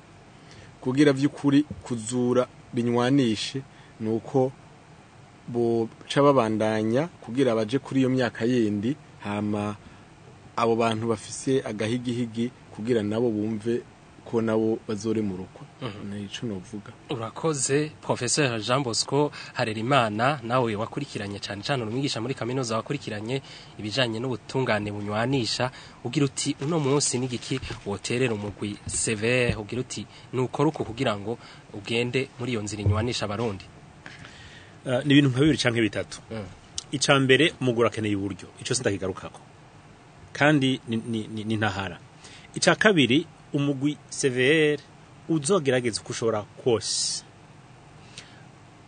kugira vy'ukuri kuzura binywanishe nuko boca babandanya kugira baje kuri iyo myaka yindi, hama abo bantu bafise agahigihigi kugira nabo bumve ko nabo bazoremurukwa. Nico novuga. Urakoze, Professeur Jean Bosco Harerimana. Nawe wakurikiranye cyane cyane umwigisha muri kaminuza, wakurikiranye ibijanye n'ubutungane bunywanisha, ugira uti uno munsi n'igiki woterera umugwi Severe, ugira uti nukora uko kugira ngo ugende muri iyo nzira inywanisha abarundi? Ni ibintu nka bibiri canke bitatu. Ica mbere, umugura akeneye uburyo, ico sindakigarukako kandi ni ntahara. Ica kabiri, umugwi CVR uzogerageza uko ushobora kose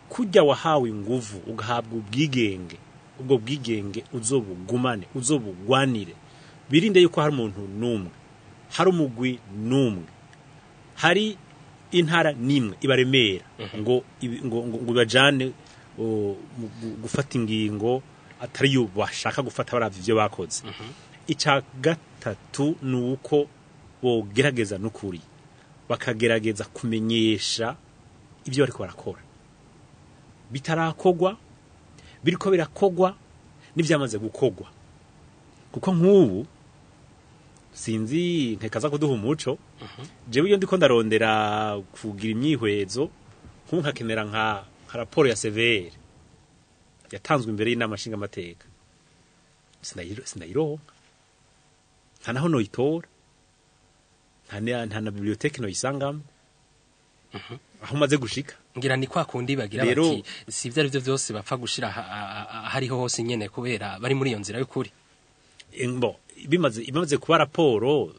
kujya wahawe inguvu, ugahabwa ubwigenge, ubwo bwigenge uzobugumane, uzobugwanire. Birinde yuko hari umuntu n'umwe, hari umugwi n'umwe, hari intara n'imwe ibaremera ngo ibajane mu gufata ingingo atari yo bashaka gufata baravye ivyo bakoze. Ica gatatu ni uko bogerageza n'ukuri bakagerageza kumenyesha ibyo bariko barakora bitarakogwa, biriko birakogwa n'ivyamaze gukogwa, kuko nk'ubu sinzi nkekaza kuduha umuco. Jewe iyo ndiko ndarondera kugira imyihwezo, nk'ubu nkakenera nka raporo ya CVR yatanzwe imbere y'inama nshingamateka, sinayironka, nta naho noyitora, nta na bibliothèque noyisangamo aho maze gushika. Ngira ni kwa kundi bagira bati si ibyo ari byo byose bapfa gushira hariho hose nyene, kubera bari muri iyo nzira y'ukuri. Bo bimaze kuba raporo.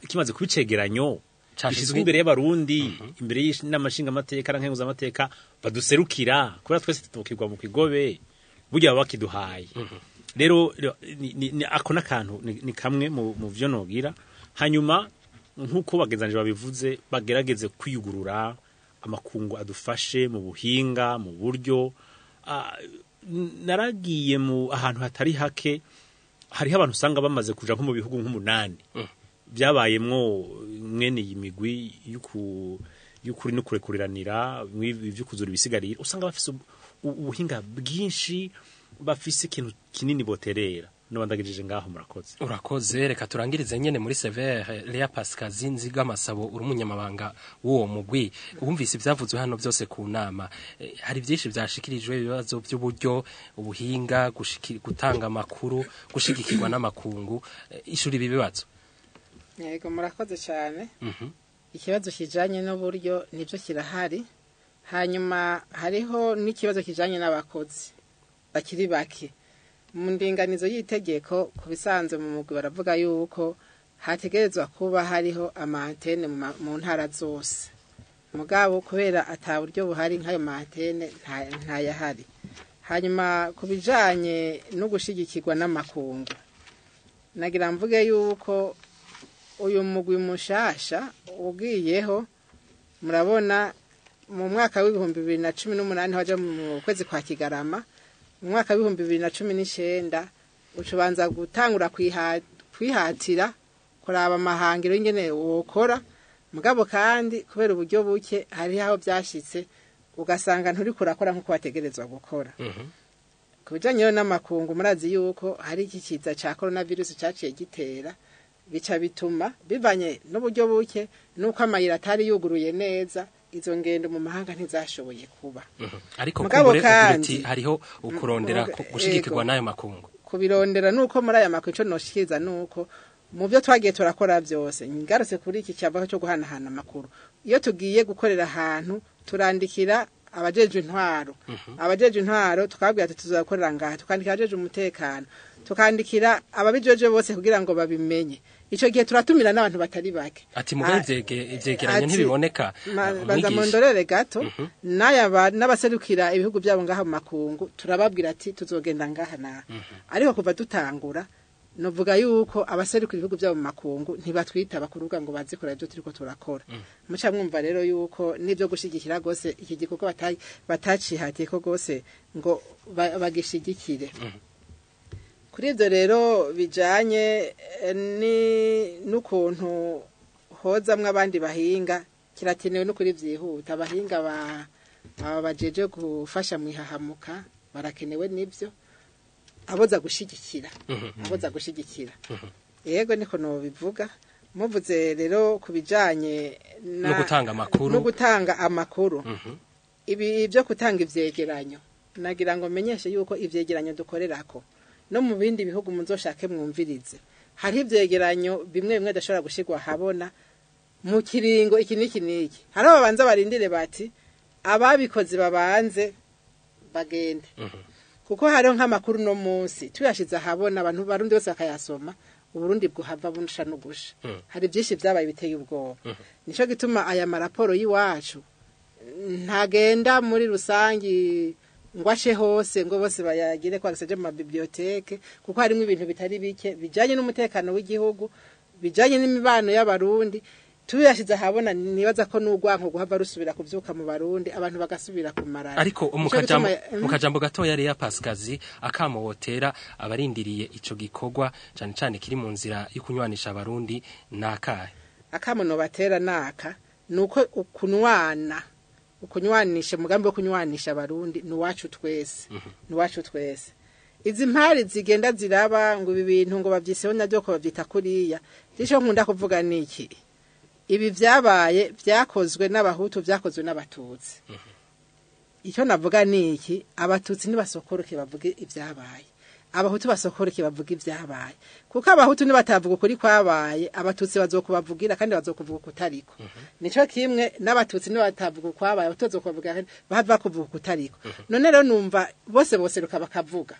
Kimaze kuba icegeranyo gishyizwe imbere y'abarundi, imbere y'inama nshingamateka n'amateka baduserukira, kubera twese tutokirwa mu kigobe burya baba bakiduhaye. Rero ako n'akantu ni kamwe mu vyo nogira. Hanyuma nk'uko bagenzanje babivuze, bagerageze kwiyugurura, amakungu adufashe mu buhinga, mu buryo. Naragiye mu ahantu hatari hake, hariho abantu usanga bamaze kuja nko mu bihugu nk'umunani byabayemwo mwene iyi migwi y'ukuri no kurekuriranira ivyo kuzura ibisigarira, usanga bafise ubuhinga bwinshi, bafise ikintu kinini boterera. Nobandagirije ngaho, murakoze. Urakoze. Reka turangirize nyene muri Severe. Lea Pascazi Nzigamasabo, uri umunyamabanga w'uwo mugwi, wumvise ivyavuzwe hano byose ku nama. Hari byinshi vyashikirijwe, ibibazo by'uburyo, ubuhinga, gutanga amakuru, gushigikirwa n'amakungu. Ishuri ibi bibazo. Yego, murakoze cyane. Ikibazo kijanye n'uburyo nibyo kirahari, hanyuma hariho n'ikibazo kijanye n'abakozi bakiri bake. Mu ndinganizo y'itegeko, ku bisanzwe mu mugwi baravuga yuko hategerezwa kuba hariho ama antennes mu ntara zose, mugabo kubera ata buryo buhari nk'ayo ma antennes ntayahari. Hanyuma ku bijanye no gushigikirwa n'amakungu, nagira mvuge yuko uyu mugwi mushasha ugiyeho, murabona mu mwaka w'2018 waja mu kwezi kwa Kigarama, mu mwaka w'2019 ucubanza gutangura kwihatira kuraba amahangiro y'ingene wokora. Mugabo kandi kubera uburyo buke, hari aho byashitse ugasanga nturi kurakora nk'uko wategerezwa gukora. Ku bijanye rero n'amakungu, murazi yuko hari iki kiza ca coronavirus caciye gitera, bica bituma bivanye n'uburyo buke nuko amayira atari yuguruye neza, izo ngendo mu mahanga ntizashoboye kuba. Ariko Mugabo kumbure ugira uti kandi- hariho ukurondera gushigikirwa n'ayo makungu. Kubirondera nuko muri aya makuru, ico noshikiriza nuko mu byo twagiye turakora byose, ngarutse kuri iki cyavaho cyo guhanahana amakuru, iyo tugiye gukorera ahantu turandikira abajejwe intwaro, abajejwe intwaro tukababwira ati tuzakorera ngaha, tukandikira abajejwe umutekano, tukandikira ababijeje bose kugira ngo babimenye. Ico gihe turatumira n'abantu batari bake. Ati mugabo ivyegeranyo ntibiboneka. Baza Umwigisha. mundorere gato. N'aya n'abaserukira ibihugu byabo ngaha mu makungu turababwira ati tuzogenda ngaha naha, ariko kuva dutangura novuga yuko abaserukira ibihugu byabo mu makungu ntibatwitaba kurubuga ngo baze kureba ibyo turiko turakora. Muca mwumva rero yuko n'ibyo gushigikira gose iki gikorwa batacihatiye ko gose ngo bagishigikire. Kuri ibyo rero bijanye ni n'ukuntu hozamwo abandi bahinga, kirakenewe no kuri byihuta. Abahinga ba aba bajeje gufasha mu ihahamuka barakenewe, nibyo aboza gushigikira. Yego, niko nobivuga. Muvuze rero ku bijanye No gutanga amakuru. No gutanga amakuru, ibi byo gutanga ivyegeranyo, nagira ngo menyeshe yuko ivyegeranyo dukorerako no mu bindi bihugu, muzoshake mwumvirize, hariho ivyegeranyo bimwe bimwe adashobora gushirwa habona mu kiringo iki n'iki n'iki. Hari ababanza barindire bati ababikoze babanze bagende, kuko hariho nk'amakuru no munsi tuyashize ahabona abantu barundi bose bakayasoma, Uburundi bwohava bunusha no gusha. Hari byinshi byabaye biteye ubwoba. Nico gituma aya maraporo y'iwacu ntagenda muri rusangi ngo ace hose ngo bose bayagire kwa gisaje mu ma bibliothèques, kuko harimo ibintu bitari bike bijanye n'umutekano w'igihugu, bijanye n'imibano y'abarundi. Tubiyashize ahabona, nibaza ko n'urwanko guhava rusubira kuvyuka mu barundi, abantu bagasubira kumarana. Ariko Nico mu kajambo gituma- mu kajambo gato yari ya Pascazi, akamo wotera abarindiriye ico gikorwa cane cane kiri mu nzira yo kunywanisha abarundi nakahe? Akamo nobatera naka nuko ukunwana, ukunywanisha, umugambi wo kunywanisha abarundi ni uwacu twese, ni uwacu twese. Izi mpari zigenda ziraba ngo ibi bintu ngo babyiseho nabyo ko babyita kuriya, icyo nkunda kuvuga ni iki: ibi byabaye byakozwe n'abahutu, byakozwe n'abatutsi. Icyo navuga ni iki: abatutsi nibasokoroke bavuge ibyabaye, Abahutu basokoreke bavuga ibyabaye, kuko Abahutu nibatavuga ukuri kwabaye, Abatutsi bazokubavugira kandi bazokuvuga ukutariko. Nico kimwe n'Abatutsi nibatavuga ukwabaye, Abahutu bazokubavugira kandi bahava kuvuga ukutariko. None rero numva bose boseruka bakavuga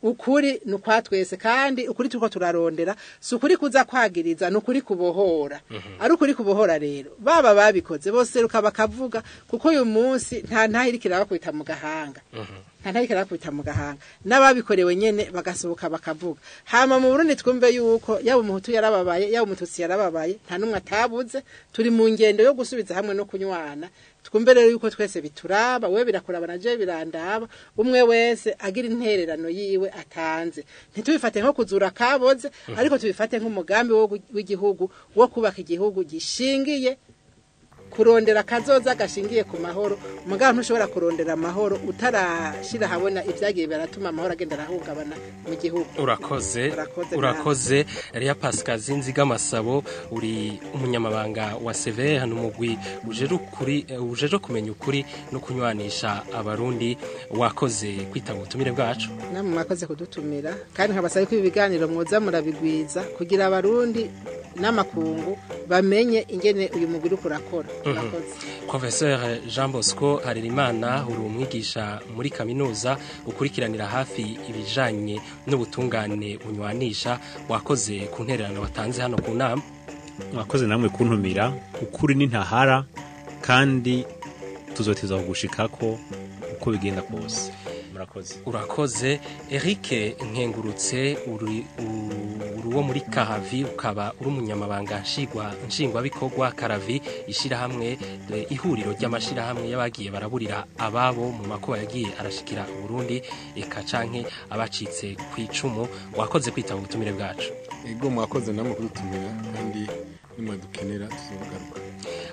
ukuri. Ni ukwa twese, kandi ukuri turiko turarondera si ukuri kuza kwagiriza, ni ukuri kubohora. Ari ukuri kubohora rero, baba babikoze boseruka bakavuga, kuko uyu munsi nta ntahe iriko irabakubita mu gahanga, nta ntahe iriko irabakubita mu gahanga. N'ababikorewe nyene bagasohoka bakavuga. Hama mu Burundi twumve yuko yaba Umuhutu yarababaye, yaba Umututsi yarababaye, nta n'umwe atabuze. Turi mu ngendo yo gusubiza hamwe no kunywana. Twumve rero yuko twese bituraba, wewe birakuraba na jewe birandaba, umwe wese agira intererano yiwe atanze. Ntitubifate nko kuzura kaboze, ariko tubifate nk'umugambi w'igihugu wo kubaka igihugu gishingiye kurondera kazoza gashingiye ku mahoro. Mugabo ntushobora kurondera amahoro utarashira habona ibyagiye biratuma amahoro agenda arahungabana mu gihugu. Urakoze. Urakoze. Urakoze. Ria Pascal Zinziga Masabo, uri umunyamabanga wa CVR, n'umugwi ujeje ukuri, ujeje kumenya ukuri no kunywanisha Abarundi. Wakoze kwitaba ubutumire bwacu. Namwe mwakoze kudutumira, kandi nkabasaba ko ibi biganiro mwoza murabigwiza kugira Abarundi n'amakungu bamenye ingene uyu mugwi uriko urakora. Urakoze. Professeur Jean Bosco Harerimana, uri umwigisha muri kaminuza, ukurikiranira hafi ibijanye n'ubutungane bunywanisha. Wakoze ku ntererano watanze hano ku nama. Mwakoze namwe kuntumira. Ukuri ni ntahara, kandi tuzoteza kugushikako uko bigenda kose. Murakoze. Urakoze. Eric Nkengurutse, uri uwo muri Karavi, ukaba uri umunyamabanga nshingwabikorwa Karavi, ishirahamwe, ihuriro ry'amashirahamwe y'abagiye baraburira ababo mu makuba yagiye arashikira Burundi, eka canke abacitse ku icumu. Wakoze kwitaba ubutumire bwacu. Ego, mwakoze namwe kudutumira, kandi nimwadukenera tuzogaruka.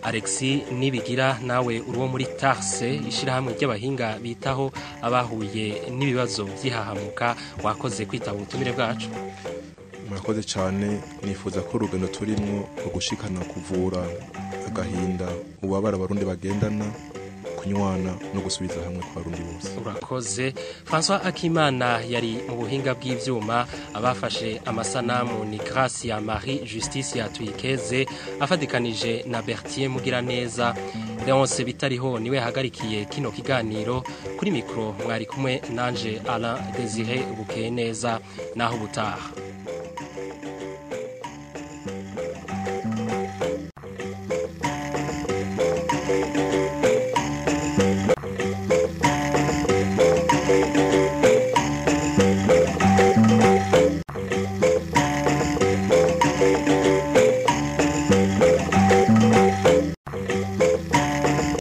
Alexis Nibigira, nawe uri uwo muri Tarse, ishirahamwe ry'abahinga bitaho abahuye n'ibibazo by'ihahamuka. Wakoze kwitaba ubutumire bwacu. Murakoze cyane. Nifuza ko urugendo turimwo rwo gushikana kuvura agahinda, ububabare Abarundi bagendana, kunywana no gusubiza hamwe ku Barundi bose. Urakoze. François Akimana yari mu buhinga bw'ivyuma. Abafashe amasanamu ni Gracia Marie Justice Tuyikeze afadikanije na Bertier Mugiraneza. Leonce Bitariho niwe hagarikiye kino kiganiro. Kuri mikro mwari kumwe nanje Alain Désiré Bukeneza. Naho ubutaha.